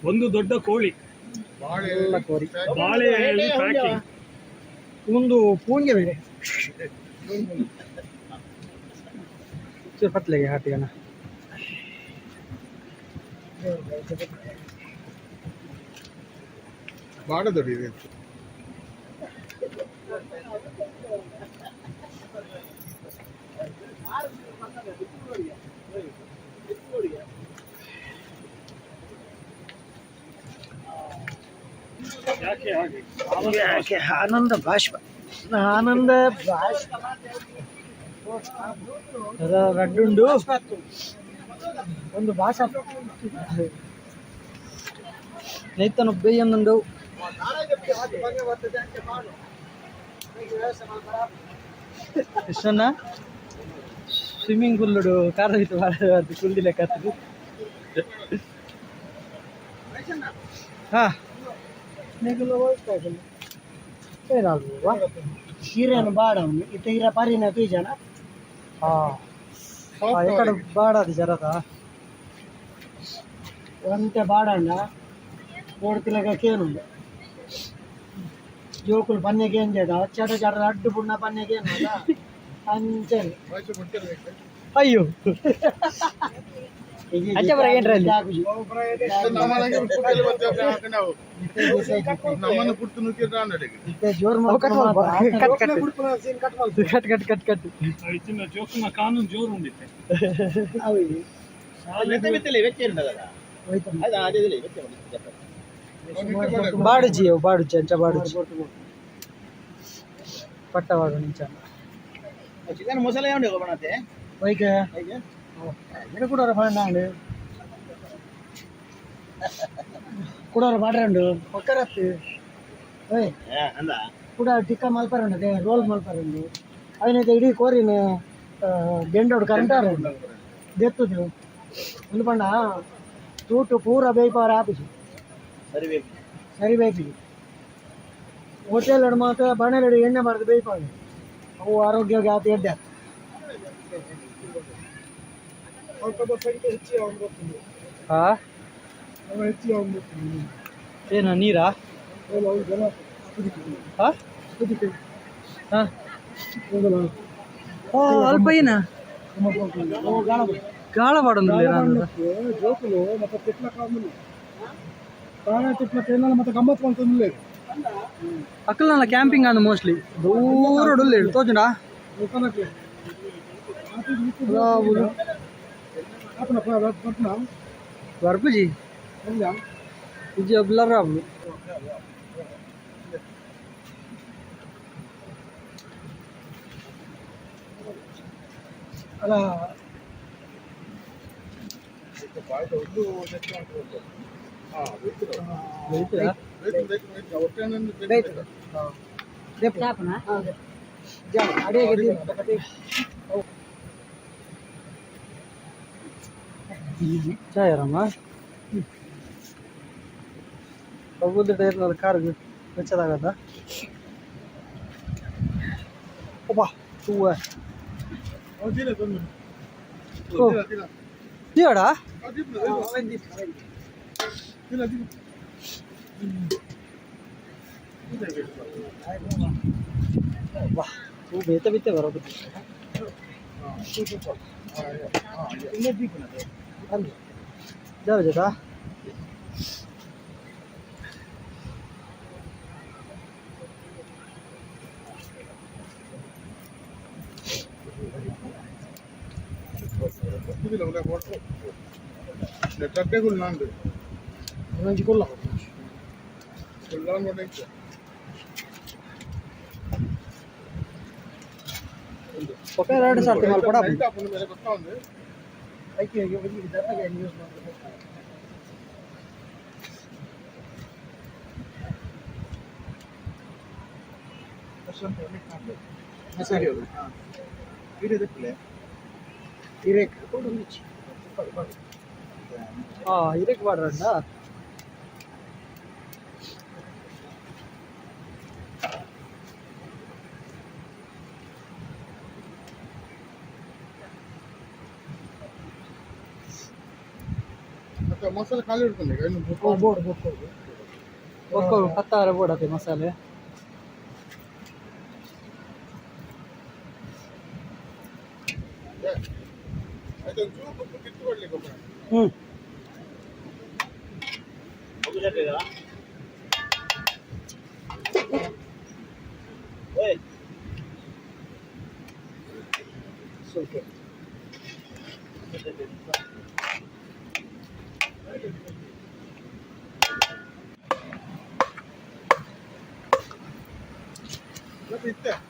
S2: ಒಂದು ದೊಡ್ಡ ಕೋಳಿ ಬಾಳೆ ಎಲೆಯಲ್ಲಿ ಪ್ಯಾಕಿಂಗ್.
S3: ಒಂದು ಪೂಂಗೆ ಬೇರೆ.
S1: ಚೂರು ಪತ್ಲೆಗೆ ಹಾಕಿ ಅಣ್ಣ.
S5: ಬಾಡ ದೊಡ್ಡ ಇದೆ.
S2: ಯಾಕೆ ಹಾಗೆ?
S3: ಯಾಕೆ ಆನಂದ ಬಾಷ್ಪ, ಆನಂದ ಬಾಷ್ಪ.
S1: ರಡ್ಡುಂಡು.
S3: ಒಂದು ಭಾಷಾ
S1: ನೈತನ ಬೇಯೊಂದುಂಡು. ಕೃಷ್ಣನ ಸ್ವಿಮ್ಮಿಂಗ್ ಪೂಲ್ ಕಾರ ಕುಲ್ದಿ ಲೆಕ್ಕ. ಹಾ.
S3: ಹೀರೇನು ಬಾಡ ಇತ್ತ ಹೀರ ಪರಿನ ತೂಜನ.
S1: ಹಾ, ಎಕಡೆ ಬಾಡದು ಜರದ.
S3: ಒಂತೆ ಬಾಡಣ್ಣ ಓಡ್ತಿಲಗ ಕೇನುಂಡು ಜೋಕುಲು ಪನ್ನೆಗೆ ಎಂಜಡ ಚಟ ಚಟ ಅಡ್ಡು ಬುಣ್ಣ ಪನ್ನೆಗೆ ಏನಲ್ಲ ಅಂಚನೆ.
S1: ಅಯ್ಯೋ, ಅಂಚೆ ಬರ ಏನ್ರ ಅಲ್ಲಿ?
S5: ನಮ್ಮನ್ನು ಪುಟ್ಟು ನುಗ್ಗಿದ್ರೆ
S3: ಜೋರ್
S1: ಅವು ಕಟ್ ಮಲ್ಪ, cut cut cut cut cut cut.
S2: ಇತ್ತಿನ ಜೋಕುನ ಕಾನೂನು ಜೋರು ಉಂಡಿತ್ತೆ.
S1: ಬಾಡುಜಿ ಅವು ಬಾಡುಜಿ ಅಂಚ ಬಾಡುಜಿ ಪಟ್ಟ ಬಾಡು ನಿಂಚ.
S4: ಚಿಕನ್ ಮಸಾಲೆ ಉಂಡು ಬಣತೆ.
S3: ಬೈಕ್ ಇದು ಕೂಡ ಪಂಡ ಕೂಡ ಪಾಡ್ರಂಡು ಪಕ್ಕರತ್ತು ಓಯ್.
S4: ಅಂದ.
S3: ಕೂಡ ಟಿಕ್ಕ ಮಲ್ಪರಂಡು, ಅದೇ ರೋಲ್ ಮಲ್ಪರಂಡು. ಅವನೈತೆ ಇಡೀ ಕೋರಿನ ಗೆಂಡೋಡು ಕರೆಂಟಾರ ದೆತ್ತದು. ಒಂದು ಪಂಡ ತೂಟು ಪೂರ ಬೇಯ್ಪವರ ಆಫೀಸು.
S4: ಸರಿ ಬೇಕು.
S3: ಸರಿ ಬೇಯ್ಪಿಗೆ ಹೋಟೆಲ್ ಮಾತ್ರ ಬಾಣಲೆಡು ಎಣ್ಣೆ ಮಾಡಿದ್ ಬೇಯ್ಪಾವೆ. ಅವು ಆರೋಗ್ಯಕ್ಕೆ ಆತ ಎಡ್ಡೆ.
S1: ಹಾ. ಏನು ನೀರಾ? ಹಾ ಹಾ. ಓ ಅಲ್ಪ ಏನ ಗಾಳ ಬಾಡೊಂದುಲ್ಲೇರ?
S5: ಜೋಕುಲು ಮತ್ತೆ ತಿಟ್ಲ ಕಾಮುಲು ತಾನೇ ತಿಟ್ಲ ಕೇನಲ್ಲ ಮತ್ತೆ ಗಮ್ಮತ್ ಮಾಡ್ತಂದಿಲ್ಲ.
S1: ಅಕ್ಕಲ್ನಲ್ಲ ಕ್ಯಾಂಪಿಂಗ್ ಅಂದ್ ಮೋಸ್ಟ್ಲಿ ದೂರ ತೋಜುಂಡಾ? ಬರ್ಪುಜಿ ಇಜ್ಜಿ ಬ್ಲರ್ ಆಪುಂಡು.
S3: ಅಲ್ಲ.
S1: ಬೈತಿರಾ?
S3: ಬೇಯ್ತದೆ.
S6: ಚಾಪುನ.
S3: ಅಡಿಗೆ.
S1: ಚಾಯರಮ್ಮ ಬಗ್ಗುದ ಟೈರ್ ಕಾರ್ ಬೆಚ್ಚದಾಗದ. ಅಬ್ಬಾ ಹೂವ. ಓ ದೀವಡ. ವಾ ಹೂ ಬೇತೆ ಬೇತೆ ಬರೋದು. ಜಾವ ಜೊತಾ.
S3: ಒಂಜಿ ಕುಲ್ಲ.
S1: ఒక ಎರಡು ಸರ್ತಿ ಮಲ್ಪಡ.
S3: ಐಕೆ ಒಂಜಿ ದಪ್ಪಗೆ ಯೂಸ್ ಮಾಡ್ತಾರೆ. ಇರೇಕ್.
S1: ಹಾ ಇದಕ್ಕೆ ಬಾಡ್ರಂಡ.
S5: ಮಸಾಲೆ ಖಾಲಿ ಇಡ್ಕೊಂಡು.
S3: ಬೋರ್ಡ್ ಬೊಕ್ಕ.
S1: ಒಕ್ಕ ಪತ್ತಾರ ಬೋಡತೆ ಮಸಾಲೆ.
S3: ಹ್ಞೂ.
S4: ಓಯ್.
S3: ಓಕೆ.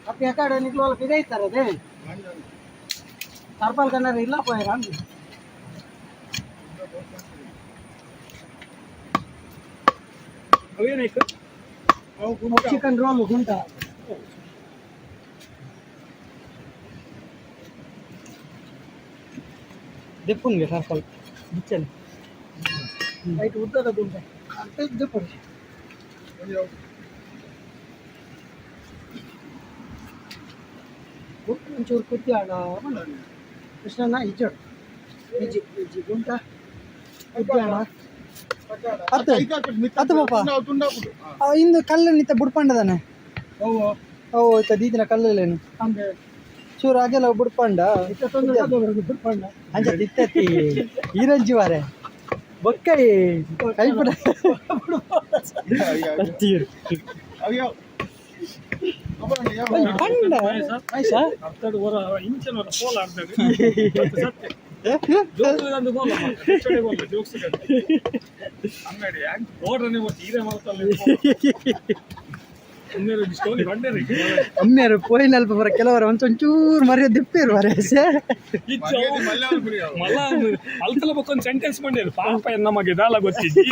S3: ಅಪ್ಪ ಯಾಕಡೆ ನಿಕ್ಲು ಅಲ್ಪ ಇದೇ ಇತ್ತಾರೆ ಅದೇ ತರ್ಪಾಲ್ ಕನ್ನಡ ಇಲ್ಲ ಪೋಯರ.
S2: ಅವೇನಾಯ್ತು?
S3: ಚಿಕನ್ ರೋಲ್ ಗುಂಟ.
S1: ದೆಪ್ಪುನ್ಗೆ ಸರ್ಪಲ್ ಬಿಚ್ಚನೆ.
S3: ರೈಟ್ ಉದ್ದದ ಗುಂಟ ಅಂತ ದೆಪ್ಪುಡಿ. ಒಂಚೂರು ಕುತ್ತಿ ಆಡ ಕೃಷ್ಣನ ಇಜ್ಜಡು ಇಜ್ಜಿ ಇಜ್ಜಿ ಗುಂಟ ಕುತ್ತಿ ಆಡ.
S1: ಅತ್ತು ಅತ್ತು ಪಾಪ ಇಂದು ಕಲ್ಲು ನಿತ್ತ ಬುಡ್ಪಂಡದಾನೆ. ಓ ಇತ್ತ ದೀದಿನ ಕಲ್ಲಲ್ಲೇನು?
S3: ಅಂದ್ರೆ
S1: ಚೂರು ಅಗೆಲ ಬುಡ್ಪಂಡ.
S3: ಇತ್ತ ತೊಂದರೆ ಬುಡ್ಪಂಡ.
S1: ಅಂಚ ದಿತ್ತತಿ ಈರಂಜಿ ವಾರೆ ಬೊಕ್ಕೈ ಕೈಪುಡ ತೀರು ಪಂಡ.
S2: ಅರ್ಥಡ್ ಹೊರ ಇಂಚಿನ ಹೊರ ಪೋಲ್ ಆಡ್ತದೆ ಸತ್ಯ. ಜೋಕ್ಸ್ ಗೋಲ ಗೋಲ ಜೋಕ್ಸ್ ಅಂಗಡಿ ಓಡ್ರನೆ ಮತ್ತೆ ಹೀರೆ ಮಾಡ್ತಲ್ಲ. ಸ್ಟೋರಿ ಬಂಡೇರಿ.
S1: ಅಮ್ಮೇರು ಪೋಯಿನ ಅಲ್ಪ ಬರ ಕೆಲವರು ಒಂಚೂರು ಮರ್ಯಾದೆ ದಿಪ್ಪೇರು ಮರ್ಯಾಸೆ.
S2: ಮಲ್ಲ ಅಲ್ತಲ ಬಕ್ಕೊಂದು ಸೆಂಟೆನ್ಸ್ ಬಂಡೇರು ಪಾಪ ನಮಗೆ ದಾಲ ಗೊತ್ತಿದ್ದಿ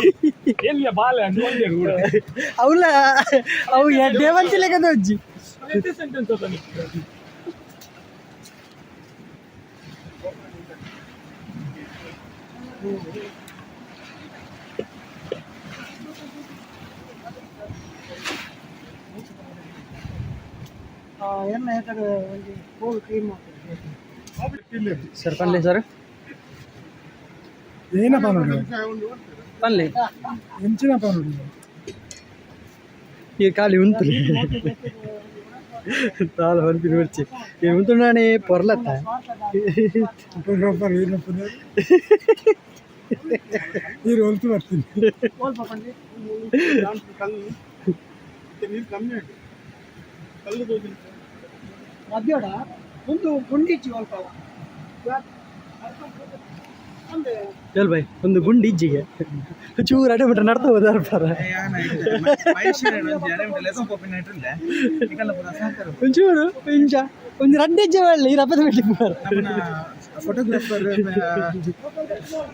S2: ಎಲ್ಲಿಯ ಬಾಲೆ ಅಂತ ಬಂಡೇರು ಕೂಡ.
S1: ಅವಲ ಅವು ಎಡ್ಡೆ ಬಂಚಿಲೆಗದ ಅಜ್ಜಿ.
S2: ಸೆಂಟೆನ್ಸ್ ಅದ.
S3: ಎನ್ನ ಏಕಡೆ ಒಂಜಿ ಕೋಲ್ಡ್ ಕ್ರೀಮ್.
S1: ಸರ್ ಪನ್ಲೆ ಸರ್.
S5: ಏನಪ್ಪ ನೋಡಿ.
S1: ಪನ್ಲೆ.
S5: ಎಂಚಿನಪ್ಪ ನೋಡಿ.
S1: ಈ ಖಾಲಿ ಉಂಟು ತಾಳ ಹೊರಪಿನ ಬರ್ಚಿ ಈ ಉಂಟು ನಾನೇ ಪೊರ್ಲತ್ತ.
S5: ಫೋಟೋಗ್ರಾಫರ್ ಏನಪ್ಪ, ನೀರು ಹೊಲ್ತು ಬರ್ತೀನಿ.
S10: ನೀರು ಕಮ್ಮಿ ಉಂಟು, ಕಲ್ಲು ತೋಜಿಲ್ಲ.
S3: ಮಧ್ಯಾಹ್ನ ಒಂದು ಗುಂಡಿಚ್ಚಿ ಅಲ್ಪ ಅಂದ್ರೆ.
S1: ಚಲ್ ಭಾಯ್, ಒಂದು ಗುಂಡಿ ಇಜ್ಜಿಗೆ ಚೂರು ಅಡೆ ಬಿಟ್ರೆ ನಡ್ತಾ ಹೋದಾರ ಪರ. ಒಂಚೂರು ಇಂಚ ಒಂದು ರಡ್ಡು ಹೆಜ್ಜೆ ಒಳ್ಳೆ ಈ ರಪ್ಪದ ಬಿಟ್ಟು.
S9: ಫೋಟೋಗ್ರಾಫರ್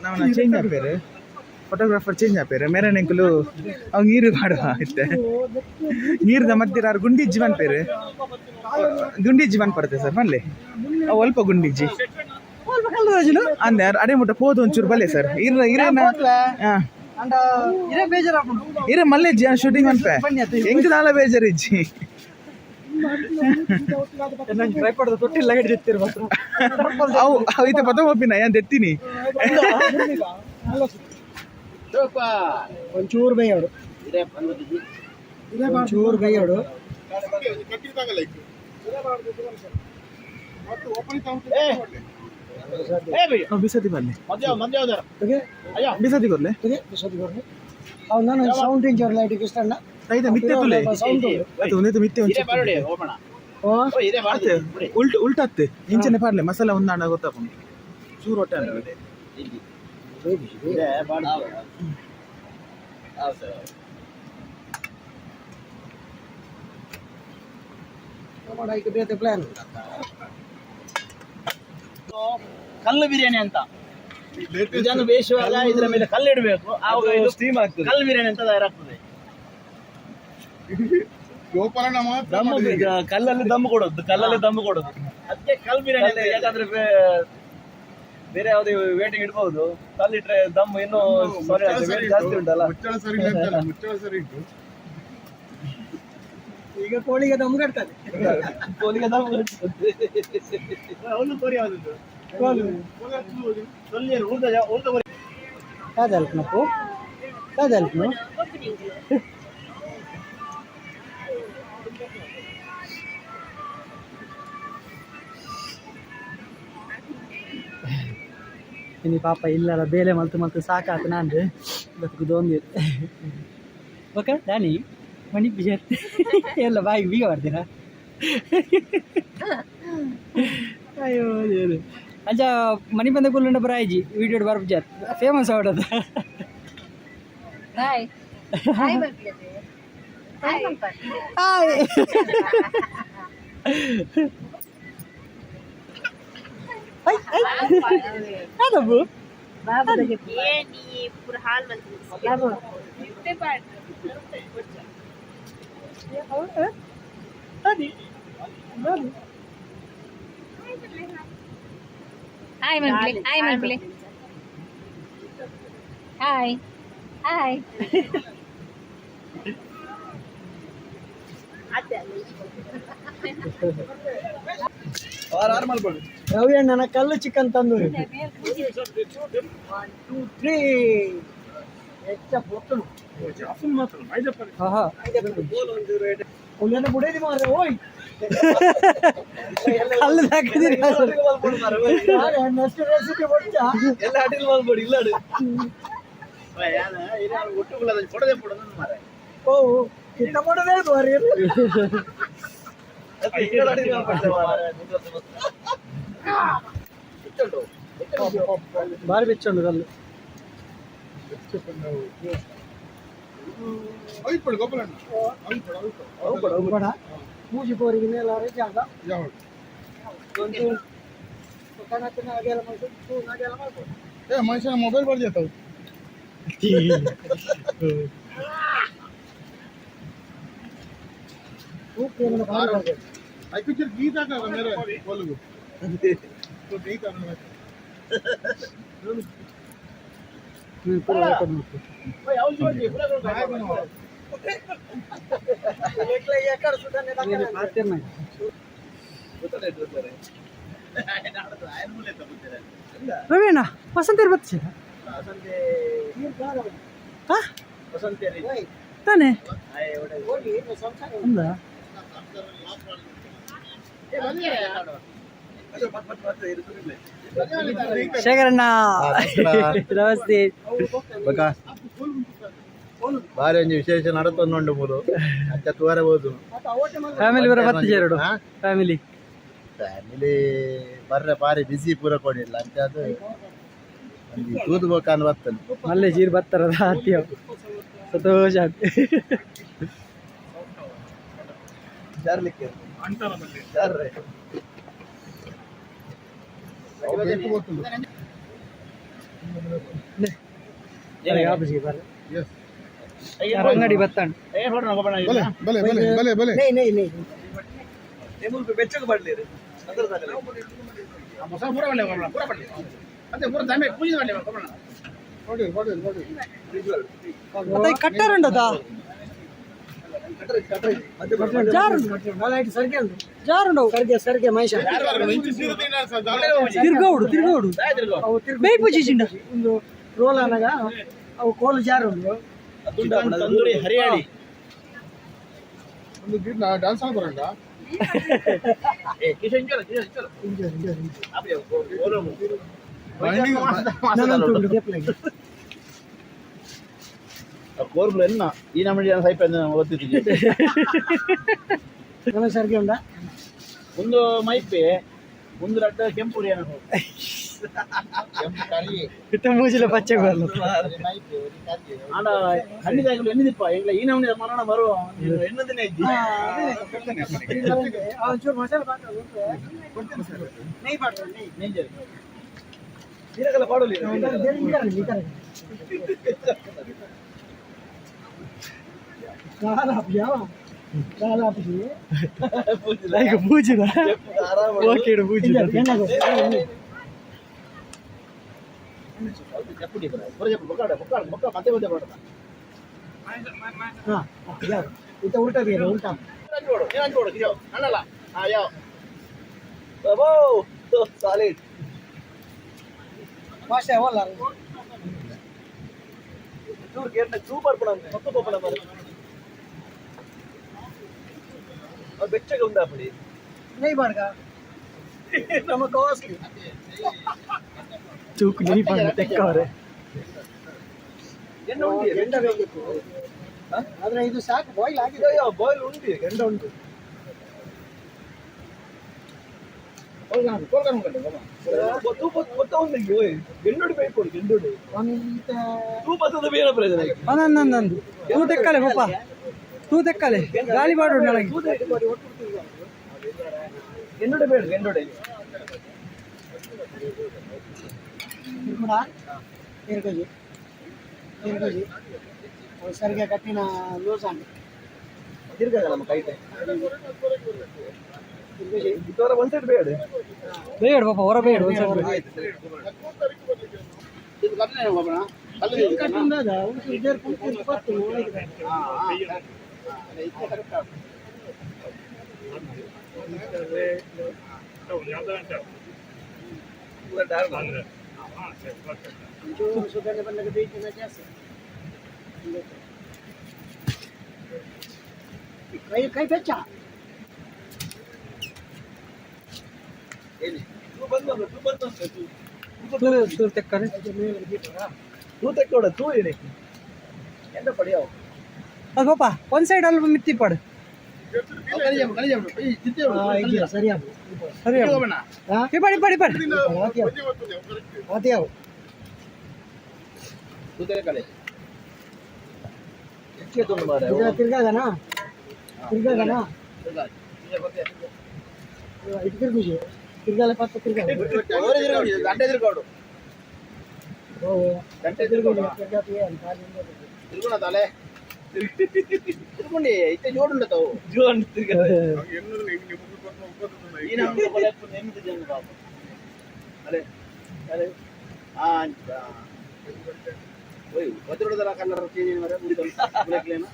S9: ನಾವು ಚೇಂಜ್ ಆಪೇರು, ಫೋಟೋಗ್ರಾಫರ್ ಚೇಂಜ್ ಆಪೇರು ಮೇರೆ ನೆಂಕುಲು ಅವ್ ನೀರು ಮಾಡುವ ಇತ್ತೆ. ನೀರ್ದ ಮಧ್ಯೆ ಆರು ಗುಂಡಿಜ್ಜಿ ಪನ್ಪೇರು, ಗುಂಡಿಜ್ಜಿ ಪನ್ಪರುತ್ತೆ ಸರ್ ಮಲ್ಲೆ. ಅವು ಅಲ್ಪ ಗುಂಡಿಜ್ಜಿ ಅಂದೆ ಅಡೆ ಮುಟ್ಟ ಪೋದು ಒಂಚೂರು ಬಲ್ಲೆ ಸರ್ ಇರ ಇರೇನ. ಹಾಂ.
S1: ಅಂಡ ಇರೇ ಬೇಜಾರಾಪುಂಡು.
S9: ಇರ ಮಲ್ಲೆಜ್ಜಿ ಶೂಟಿಂಗ್ ಅನ್ಪೆ ಹೆಂಗ್ ದಾಲ ಬೇಜಾರಿಜ್ಜಿ.
S1: ನಂಗೆ ಟ್ರೈಪಾಡ್ ತೊಟ್ಟಿಲ್ಲ ಗಡಿ ಮಾತ್ರ.
S9: ಅವು ಅವು ಇತ್ತೆ ಪತ ಒಪ್ಪಿನ ಏನ್ ತೆತ್ತೀನಿ.
S3: ಒಂಚೂರು ಬೇಯೋಡು, ಒಂಚೂರು ಬೇಯೋಡು.
S9: ಬಿಸತಿ ಬರ್ಲಿ, ಬಿಸತಿ ಕೊರ್ಲೆ.
S3: ಅವ್ನು ನಾನು ಸೌಂಡ್ ಇಂಚರ್ ಲೈಟ್ ಇಷ್ಟಣ್ಣ.
S9: ಐತೆ ಮಿತ್ತೆ ತುಲೆ.
S3: ಸೌಂಡ್.
S9: ಅದು ಒಂದೇ ಮಿತ್ತೆ ಒಂಚೂರು ಅತ್ತೆ ಉಲ್ಟ ಉಲ್ಟತ್ತೆ ಇಂಚನೆ ಪಾಡ್ಲೆ ಮಸಾಲ ಒಂದಾಣ ಗೊತ್ತಾಪುಂಡು ಚೂರು ಹೊಟ್ಟೆ ಅಂದ್ರೆ.
S3: ಬೇತೆ ಪ್ಲಾನ್.
S4: ಕಲ್ಲು ಬಿರಿಯಾನಿ ಅಂತ ಇದನ್ನು ಬೇಯಿಸುವಾಗ ಇದರ ಮೇಲೆ ಕಲ್ಲು ಇಡಬೇಕು, ಆವಾಗ ಇದು
S9: ಸ್ಟೀಮ್ ಆಗ್ತದೆ.
S4: ಕಲ್ಲು ಬಿರಿಯಾನಿ ಅಂತ ತಯಾರಾಗ್ತದೆ.
S10: ಗೋಪಾಲಣ್ಣ ಮಾತ್ರ.
S9: ದಮ್ಮು ಕಲ್ಲಲ್ಲಿ ದಮ್ಮು ಕೊಡೋದು, ಕಲ್ಲಲ್ಲಿ ದಮ್ಮು ಕೊಡೋದು.
S4: ಅದಕ್ಕೆ ಕಲ್ಲು ಬಿರಿಯಾನಿ ಅಂತ.
S9: ಯಾಕಂದ್ರೆ ಬೇರೆ ಯಾವುದೇ ವೇಟಿಂಗ್ ಇಡ್ಬಹುದು, ಕಲ್ಲಿಟ್ರೆ ದಮ್ಮು ಇನ್ನೂ ಸಾರಿ
S10: ಸರಿ
S9: ಜಾಸ್ತಿ ಉಂಟಲ್ಲ.
S10: ಮುಚ್ಚಳ ಸರಿ ಇಲ್ಲ ಅಂತಲ್ಲ, ಮುಚ್ಚಳ ಸರಿ ಉಂಟು.
S3: ಈಗ ಕೋಳಿಗೆ ದಮ್ ಕಟ್ತದೆ.
S9: ಕೋಲಿಗೆ ದಮ್ಮು.
S4: ಒಂದು ಕೋರಿ ಯಾವುದು?
S1: ದಾದ ಅಲ್ಪನಪ್ಪು, ದಾದ ಅಲ್ಪನು. ಇನಿ ಪಾಪ ಇಲ್ಲಲ್ಲ ಬೇಲೆ ಮಲ್ತು ಮಲ್ತು ಸಾಕಾತು ನಾನು ಬದುಕುದೊಂದು. ಓಕೆ ದಾನಿ ಮಣಿ ಬಿಜರ್ ಎಲ್ಲ ಬಾಯಿಗೆ ಬೀಗ ಮಾಡ್ತೀರಾ? ಅಯ್ಯೋ ದೇವ್ರೆ. ಅಂಚ ಮನಿ ಬಂದ ಕುಲ್ಲುಂಡ ಬರಾಯ್ಜಿ ವಿಡಿಯೋ ಬರ್ಬಜಾರ್ ಫೇಮಸ್ ಅವಡದ.
S6: Bye hi.
S1: ಹಾಯ್ ಅದಬ್ಬು.
S6: ಬಾಬು.
S1: ಅದಿ.
S6: ಹಾಯ್ ಮನ್ಪ್ಲೆ, ಹಾಯ್ ಮನ್ಪ್ಲೆ, ಹಾಯ್ ಹಾಯ್.
S3: ರವಿ ಅಣ್ಣನ ಕಲ್ಲು ಚಿಕನ್ ತಂದೂರಿ. 1 2 3 ಹೆಚ್ಚ ಪೊತ್ತುನು.
S2: ಮಾತ್ರ ಮೈಜಪ್ಪ.
S1: ಹಾ.
S3: ಉಲ್ಲೇನ ಬುಡೇದಿ ಮಾರ್ರೆ ಓಯ್.
S1: ಕಲ್ಲು ಹಾಕಿದ್ದೀರಿ.
S3: ನೆಕ್ಸ್ಟ್ ರೆಸಿಪಿ ಕೊಡ್ತಾ.
S9: ಎಲ್ಲ ಅಡಿಲ್ ಮಾಡ್ಬೇಡಿ ಇಲ್ಲ.
S4: ಕೊಡದೆ ಕೊಡೋದು ಮಾರೆ.
S3: ಓ ಕಿತ್ತ ಮಾಡೋದೇ ಮಾರ್ರೆ.
S1: ಬಾರಿ ಬೆಚ್ಚುಂಡು ಕಲ್ಲು.
S10: ಅವಿಪ್ಪಡು ಗೋಪಾಲಣ್ಣ, ಅವಿಪ್ಪಡು ಅವಿಪ್ಪಡು.
S3: ಮೂಜಿ ಕೋರಿಗೆ ಮೇಲಾರೆ ಜಾಗ.
S10: ಯಾವುದು?
S3: ಒಂದು ಕಣಕಿನ ಅಗೆಲ ಮಾಡ್ಕೊಂಡು ಅಗೆಲ ಮಾಡ್ಕೊಂಡು.
S10: ಏ ಮನುಷ್ಯನ ಮೊಬೈಲ್ ಬರ್ಜಾತವು. ಐಪಿಚರ್ ಗೀತ ಹಾಕಲ್ಲ ಮೇರೆ ಕೋಲುಗು ಗೀತ.
S1: ರವೀಣ ವಸಂತ ಬತ್ತಿ ತಾನೆ ಅಂದ. ಶೇಖರಣ್ಣ ನಮಸ್ತೆ.
S4: ಬಾರಿ ಒಂಜಿ ವಿಶೇಷ ನಡತೊಂದುಂಡು ಮೂಲು ಅಂಚ ತೂವರೆ ಬೋದು.
S1: ಫ್ಯಾಮಿಲಿ ಬರ ಬತ್ತಿ ಎರಡು ಫ್ಯಾಮಿಲಿ.
S4: ಫ್ಯಾಮಿಲಿ ಬರ್ರೆ ಬಾರಿ ಬಿಸಿ ಪೂರ ಕೊಡಿಲ್ಲ ಅಂಚ ಅದು ಒಂಜಿ ತೂದು ಬೋಕಾನ್ ಬರ್ತದೆ.
S1: ಮಲ್ಲೆ ಜೀರ್ ಬತ್ತಾರದ ಅತ್ತಿಯ ಸಂತೋಷ. ಅಂಗಡಿ ಬತ್ತಾಣ.
S10: ಬಲೆ ಬಲೆ ಬಲೆ ಬಲೆ ಬಲೆ.
S3: ನೈ ನೈ ನೈ.
S10: ನೋಡಿ ನೋಡಿ ನೋಡಿ.
S1: ಕಟ್ಟಾರುಂಡದಾ ಜಾರುಂಡು
S3: ಸರ್ಗೆ ಸರ್ಗೆ ಮಹೇಶ.
S1: ತಿರ್ಗೌಡು ತಿರ್ಗೌಡು ಬೇಯ್ಪು ಚೀಚಿಂಡ.
S3: ಒಂದು ರೋಲ್ ಅನಗ ಅವು ಕೋಲು ಜಾರುಂಡು.
S4: ತಂದೂರಿ ಹರಿಯಾಳಿ.
S10: ಒಂದು ಗಿಡ ಡ್ಯಾನ್ಸ್ ಬರಂಡ.
S4: ಕೋರ್ಬುಲು ಎನ್ನ ಈ ನಮ್ಮ ಜನ ಸೈಪ ಗೊತ್ತಿದ್ದೀವಿ.
S3: ನಮ್ಮ ಸರ್ಗೆ ಉಂಡ.
S4: ಒಂದು ಮೈಪೆ ಒಂದು ರಡ್ಡ ಕೆಂಪು
S1: ಮೂಜಿಲ ಪಚ್ಚೆ ಬರಲು.
S4: ಆಂಡ ಹಣ್ಣಿದಾಗಲು ಎಣ್ಣಿದಿಪ್ಪ ಎಂಗ್ಲ ಈ ನಮ್ಮನೆ ಮರಣ ಬರುವ ಎಣ್ಣದಿನ ಇದ್ದಿ.
S3: ಒಂಚೂರು ಮಸಾಲೆ ನೈ ಪಾಡ್ರೆ ನೈ.
S4: ನೀರಗಲ ಪಾಡಲಿ.
S1: ಪೂಜಿದ ಓಕೆ ಪೂಜಿದ.
S3: ಉಲ್ಟಾ ಬೇರೆ ಉಲ್ಟಾ. ಭಾಷೆ ಹೋಲ್ಲ.
S4: ಬೆಚ್ಚಗೆ ಉಂದಾಪಡಿ
S3: ನೈ ಬಾಡ್ಗ ನಮ್ಮ ಕಾಸ್ಟ್ಲಿ.
S1: ಚೂಕು ನೀ ಬಂದು ತೆಕ್ಕವ್ರೆ.
S3: ಗೆಂಡ ಬೇಕಿತ್ತು ಆದ್ರೆ ಇದು ಸಾಕು, ಬಾಯ್ಲ್ ಆಗಿದೆ.
S4: ಬಾಯ್ಲ್ ಉಂಟು, ಗೆಂಡ ಉಂಟು.
S1: ನಂದು ತೂ ತೆಕ್ಕಲೆ ಪಪ್ಪ, ತೂ ತೆಕ್ಕಲೆ ಗಾಳಿ ಬಾಡು ನನಗೆ.
S3: ಸರಿಗೆ ಕಟ್ಟಿನ ಲೂಸ್ ಅಂಡ್
S1: ಬೇಡ ಪಾಪ ಹೊರ ಬೇಡ ಒಂದು ಸೈಡ್ ಬೇಡ.
S3: ಕೈ ಕೈ ಬೆಚ್ಚ.
S1: ತೂ ತೆಕ್ಕರೆ ಅದು ಪಾಪ ಒಂದು ಸೈಡ್ ಅಲ್ಪ ಮಿತ್ತಿ ಪಾಡು.
S3: ಸರಿ.
S1: ಸರಿ, ಇಪಾಡಿ ಇಪಾಡಿ ಇಪಾಡಿ.
S3: ಅದೇ. ತಿರ್ಗಾಗನ ತಿರ್ಗಾಗನ ಇಟ್ಟು ತಿರ್ಗುಜಿ ತಿರ್ಗಾಲ ಪತ್ತ ತಿರ್ಗಾಗ.
S4: ಗಂಟೆ ತಿರ್ಗೋಡು.
S3: ಓ.
S4: ಗಂಟೆ ತಿರ್ಗೋಡು.
S3: ತಿರ್ಗಾತಿ.
S4: ತಿರ್ಗುಣ ತಲೆ ತಿರ್ಗುಂಡಿ ಇತ್ತೆ ಜೋಡುಂಡ ತಾವು. ಅರೆ ಅರೆ, ಆ ಓಯ್ ಭದ್ರದರ ಕಲ್ಲರ್ ಚೇಂಜ್ ಮರೆ ಬುಲೆಕ್ಲೇನ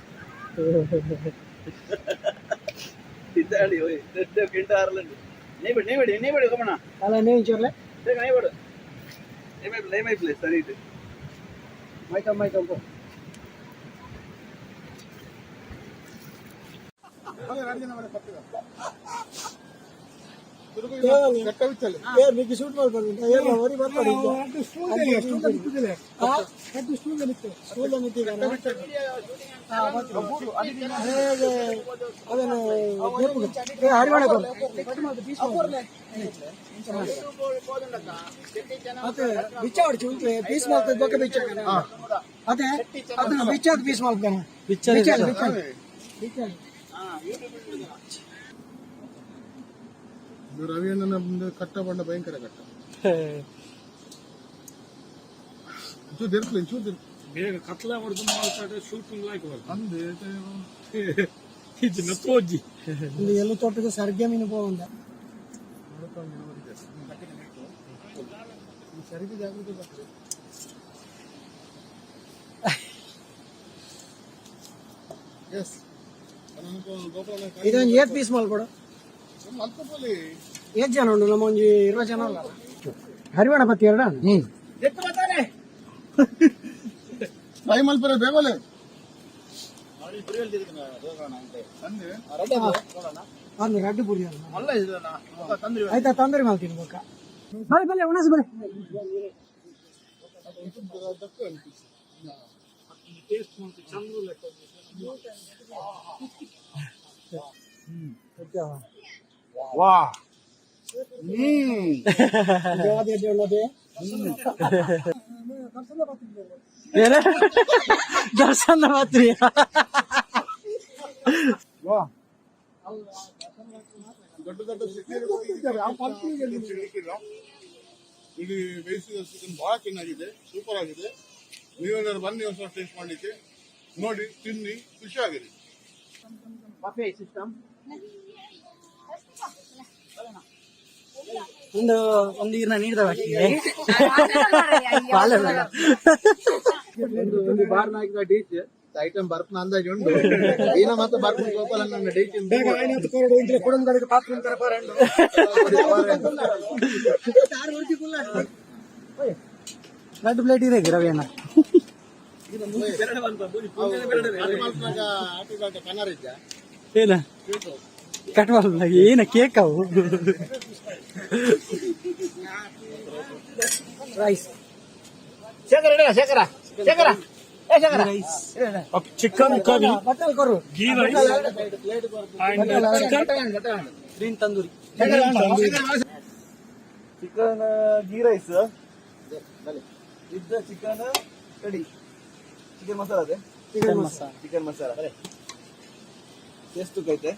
S4: ಇದ್ದಾಳಿ. ಓಯ್, ದೊಡ್ಡ ಗಿಂಡ ಆರ್ಲಂడి. ನೇಬಿಡಿ ನೇಬಿಡಿ ನೇಬಿಡಿ ಕಮಣ.
S3: ಅಲ್ಲ, ನೇಮ್ ಚೋರ್ಲೆ.
S4: ಬೇಗ ನೇಬಿಡು. ನೇಮೈ ಪ್ಲೇಸ್ ಸರಿ ಇದೆ.
S3: ಮೈಕಂ ಮೈಕಂ ಪೋ. ನಿಕ್ಕೆ ಶೂಟ್ ಮಾಡ್ಕೊಂಡು ಏನು ಹೊರಿ ಬರ್ತಾರೆ. ಸ್ಟೂಲ್ ನಿಂತಿದ್ದಾನೆ. ಅದನ್ನು ಹರಿವಾಣ. ಅದೇ ಬಿಚ್ಚ ಹೊಡ್ಚಿ ಉಂಟು ಪೀಸ್ ಮಾಡ್ತದೆ ಬೊಕ್ಕ ಬಿಚ್ಚ. ಅದೇ ಅದನ್ನ ಬಿಚ್ಚಾದ ಪೀಸ್ ಮಾಡ್ತಾನೆ.
S1: ಬಿಚ್ಚ
S3: ಬಿಚ್ಚ ಬಿಚ್ಚ.
S10: ಇದು ರವಿ ಅಣ್ಣನ ಮುಂದೆ ಕಟ್ಟ ಬಣ್ಣ, ಭಯಂಕರ ಕಟ್ಟ. ಒಂಚೂರು ತಿರ್ಕ್ಲಿ, ಒಂಚೂರು ತಿರ್ಕು.
S2: ಬೇಗ ಕತ್ಲೆ ಹೊಡೆದು ಮಾಡ್ತಾರೆ ಶೂಟಿಂಗ್ ಲೈಕ್.
S10: ಅಂದೆ.
S2: ಇದು ತೋಜಿ.
S3: ಒಂದು ಎಲ್ಲು ತೋಟದ ಸರ್ಗೆ ಮೀನು ಪೋವಂದ.
S10: ಸರಿಗೆ ಜಾಗೃತಿ ಬರ್ತದೆ. ಎಸ್
S3: ಇದೊಂದು ಏತ್ ಪೀಸ್ ಮಲ್ಕೊಡು.
S10: ಅಲ್ಪ ಪೋಲಿ.
S3: ಏತ್ ಜನ ಉಂಡು? ನಮ್ಮ ಒಂಜಿ 20 ಜನ ಅಲ್ಲ. ಹರಿವಾಣ ಪತ್ತಿ ಎರಡ.
S10: ಫ್ರೈ ಮಲ್ಪರೆ ಬೇಗೋಲೆ. ಅಂದೆ.
S3: ಅಂದು ರಡ್ಡು ಪುರಿ ಅಲ್ಲ. ಆಯ್ತಾ, ತಂದೂರಿ ಮಾಡ್ತೀನಿ ಬೊಕ್ಕ.
S1: ಬಲೆ ಬಲೆ ಉಣಸ್ ಬಲೆ.
S10: ವಾ.
S3: ಜವಾದಿ ಉಳ್ಳದೆ.
S1: ಏನ ದರ್ಶನ ಮಾತ್ರಿ.
S10: ವಾ, ದೊಡ್ಡ ದೊಡ್ಡ ಸಿಗ್ಲಿಕ್ಕಿಲ್ಲ. ಇಲ್ಲಿ ಬೇಯಿಸಿದ ಚಿಕನ್ ಬಹಳ ಚೆನ್ನಾಗಿದೆ, ಸೂಪರ್ ಆಗಿದೆ. ನೀವೇನಾದ್ರು ಬನ್ನಿ ಒಂದು ಸಲ ಟೇಸ್ಟ್ ಮಾಡಲಿಕ್ಕೆ. ನೋಡಿ, ತಿನ್ನಿ, ಖುಷಿಯಾಗಿದೆ.
S4: Buffet system.
S1: ಒಂದು ಒಂದು ಈರ್ನ ನೀಡ್ದ ಬಾಕಿ ಬಾಳೆ.
S10: ಒಂದು ಬಾರ್ ನಾಯಕ ಡಿಶ್ ಐಟಮ್ ಬರ್ಪನ ಅಂದಾಜು ಉಂಟು. ಈನ ಮತ್ತೆ ಬರ್ಪನ ಗೋಪಾಲ ನನ್ನ ಡಿಶ್.
S1: ಎರಡು ಪ್ಲೇಟ್ ಇದೆ ರವಿ ಅಣ್ಣ. ಏನ ಕಟ್ ಮಾಡಲ್ಲ? ಏನ ಕೇಕ್ ಅವು?
S3: ರೈಸ್.
S4: ಶೇಖರ ಇಡಲ್ಲ, ಶೇಖರ ಶೇಖರ ಏ ಶೇಖರ.
S1: ರೈಸ್.
S2: Chicken curry.
S3: ಬಟ್ಟಲ್ ಕೊರು.
S2: Ghee rice and chicken
S1: green tandoori.
S9: Chicken ghee rice with chicken ಕಡಿ, ಚಿಕನ್ ಮಸಾಲ ಅದೇ.
S1: ಚಿಕನ್ ಮಸಾಲ.
S9: ಚಿಕನ್ ಮಸಾಲ ಎಷ್ಟು ಕೈತೆ?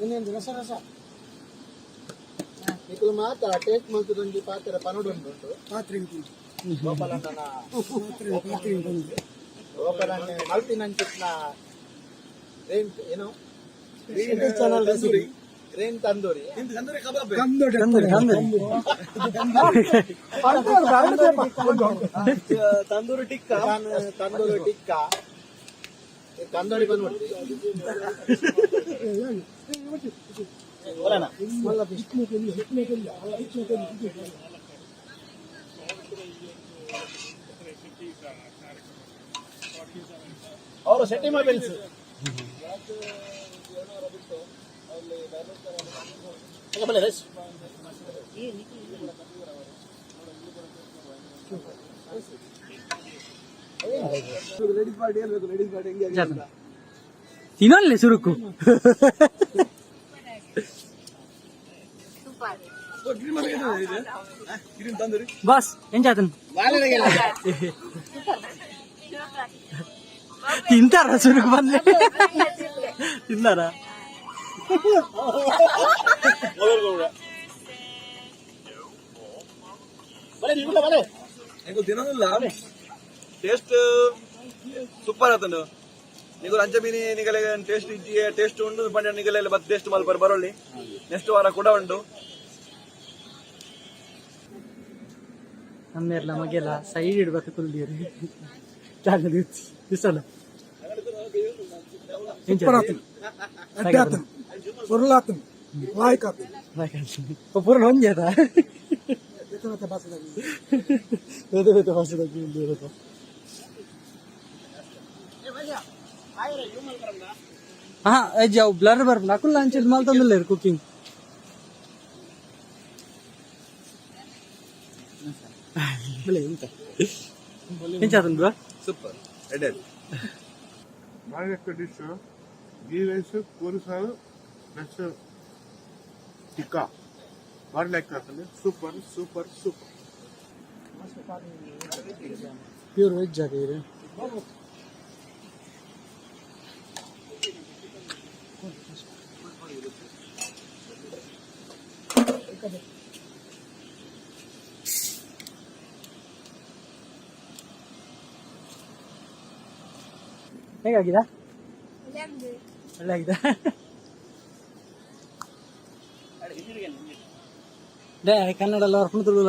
S3: ಇನ್ನೇನು ರಸ ರಸ.
S10: ನಿಕುಲು ಮಾತ್ರ ಟೇಸ್ಟ್ ಮಲ್ತದೊಂಜಿ ಪಾತ್ರ ಪನೋಡು ಉಂಟು.
S3: ಪಾತ್ರೆ.
S4: ಗೋಪಾಲಣ್ಣನ
S3: ಪಾತ್ರೆ.
S4: ಗೋಪಾಲಣ್ಣ ಮಲ್ತಿನಂಚಿತ್ನ ಗ್ರೀನ್ ಏನು
S3: channel recipe.
S4: Green tandoori.
S9: Tandoori kebab.
S1: Tandoori tandoori.
S9: Tandoori tikka.
S4: Tandoori tikka, tandoori ಬಂದ್ಬಿಡ್ತೀವಿ. ಅವರು ಸೆಟ್ಟಿ ಮೊಬೈಲ್ಸ್. ರೈಸ್.
S1: ತಿನ್ನಲ್ಲ ಸುರುಕು. ಬಾಸ್, ಎಂಚಾತನ್ ತಿಂತಾರ? ಸುರುಕು ಬಂದ್ರೆ ತಿಂದಾರ?
S11: ತಿನ್ನೋದಿಲ್ಲ, ಟೇಸ್ಟ್ ಸೂಪರ್ ಆತಂಡು. ನಿಗುಲು ಅಂಚ ಮೀನಿ ನಿಗಲೆ ಟೇಸ್ಟ್ ಇಜ್ಜಿ, ಟೇಸ್ಟ್ ಉಂಡು ಪಂಡ ನಿಗಲೆಲ್ಲ ಬತ್ ಟೇಸ್ಟ್ ಮಲ್ಪರ್ ಬರೊಳ್ಳಿ. ನೆಕ್ಸ್ಟ್ ವಾರ ಕೂಡ ಉಂಡು.
S1: ನಮ್ಮೆರ್ಲ ಮಗೆಲ್ಲ ಸೈಡ್ ಇಡ್ಬೇಕು ಕುಲ್ದಿರಿ. ಬಿಸಲ.
S5: ಸೂಪರ್ ಆತನು, ಅಡ್ಡೆ ಆತನು, ಪೊರ್ಲಾತನು, ಲಾಯ್ಕ್ ಆತನು.
S1: ಪೂರ್ಣ ಒಂಜೇದ.
S5: ಬೇತೆ ಬೇತೆ ಭಾಷೆದಾಗ.
S1: ಬೇತೆ ಬೇತೆ ಭಾಷೆದಾಗ ಇರುತ್ತೆ. ಹಾ, ಅಜ್ಜಿ, ಅವು ಬ್ಲರ್ ಬರ್ಪುಂಡು. ಅಕುಲ್ಲ ಅಂಚಿದ್ ಮಲ್ತೊಂದುಲ್ಲೆರ್ ಕುಕಿಂಗ್. ಎಂಚ ಆತುಂಡು?
S11: ಸೂಪರ್, ಎಡ್ಡೆ.
S10: ಬಾರಿ ಡಿಶ್. ಗೀ ರೈಸ್, ಕೋರಿ ಸಾರು ಪ್ಲಸ್ ಟಿಕ್ಕಾ ಬಾರಿ ಲೈಕ್ ಆಗ್ತದೆ. Super super super.
S1: Pure veg ಆಗಿದೆ. ಹೇಗಾಗಿದೆ? ಒಳ್ಳೆ ಆಗಿದೆ. ಡೇ ಕನ್ನಡ ಎಲ್ಲ ಬರ್ಕೊಂಡು ತುಳು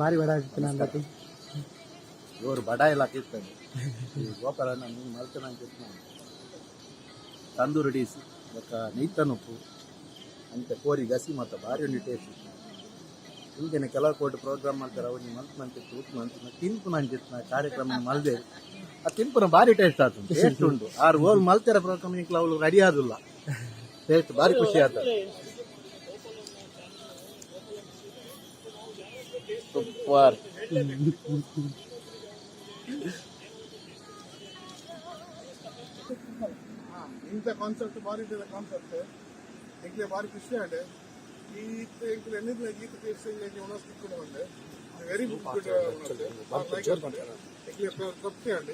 S1: ಭಾರಿ ಬಡ ಆಗ್ತದೆ ನಾನು.
S4: ಇವರು ಬಡ ಇಲ್ಲ ಕಿತ್ತಂದು ಈ ಗೋಪಾಲಣ್ಣ ನೀನು ಮಲ್ತನ ಅಂತ. ತಂದೂರಿ ಡಿಸ್ ಬೊಕ್ಕ ನೆಯ್ತನುಪ್ಪು ಅಂಚ ಕೋರಿ ಗಸಿ ಮಾತ ಭಾರಿ ಉಂಡು ಟೇಸ್ಟ್. ಇಂಚಿನ ಕೆಲವು ಕೋಟಿ ಪ್ರೋಗ್ರಾಮ್ ಮಾಡ್ತಾರೆ. ಅವು ಮಲ್ತ್ ಮಂತಿತ್ತು, ಊಟ ಮಂತ್ ತಿನ್ಪುನ ಅಂಚಿತ್ತು ಕಾರ್ಯಕ್ರಮ ಮಲ್ದೆ. ಆ ತಿನ್ಪುನ ಭಾರಿ ಟೇಸ್ಟ್ ಆತು, ಟೇಸ್ಟ್ ಉಂಟು. ಆರು ಓಲ್ ಮಲ್ತೆರ ಪ್ರೋಗ್ರಾಮ್ ನಿಕ್ಲ ಅವಳು ರೆಡಿ ಆದಿಲ್ಲ. ಟೇಸ್ಟ್ ಭಾರಿ ಖುಷಿ ಆತ. ಸೂಪರ್.
S10: ಇಂಥ ಕಾನ್ಸೆಪ್ಟ್ ಬಾರಿ ಇದೆ ಕಾನ್ಸೆಪ್ಟ್. ಎಂಕ್ಲೆ ಬಾರಿ ಖುಷಿ ಆಂಡ್. ಈ ಎಂಕ್ಲೆ ಎನ್ನಿದ್ಲ ಗೀತ ಟೇಸ್ಟ್ ಉಣಸ್ ತಿಕ್ಕೊಂಡು ಬಂದೆ. ವೆರಿ ಗುಡ್ ಎಂಕ್ಲೆ ತೃಪ್ತಿ ಆಂಡ್.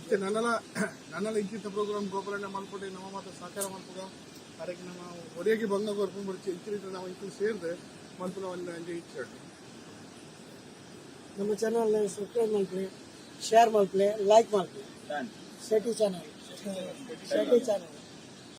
S10: ಇತ್ತೆ ನನ್ನಲ ನನ್ನಲ ಇಂಚಿತ್ತ ಪ್ರೋಗ್ರಾಮ್ ಗೋಪಾಲಣ್ಣ ಮಲ್ಪಡೆ ನಮ್ಮ ಮಾತ ಸಹಕಾರ ಮಲ್ಪುಗ. ಅದಕ್ಕೆ ನಮ್ಮ ಒಡೆಯಗೆ ಬಂಗ ಕೊರ್ಪು ಬಡ್ಚಿ. ಇಂಚಿನ ನಾವು ಇಂಚಿನ ಸೇರ್ದೆ ಮಲ್ಪುನ ಒಂದು ಅಂಜೆ ಇಚ್ಛೆ ಉಂಟು.
S3: ನಮ್ಮ ಚಾನಲ್ ಸಬ್ಸ್ಕ್ರೈಬ್ ಮಲ್ಪಲೆ, ಶೇರ್ ಮಲ್ಪಲೆ, ಲೈಕ್ ಮಲ್ಪಲೆ. Shetty channel, Shetty channel.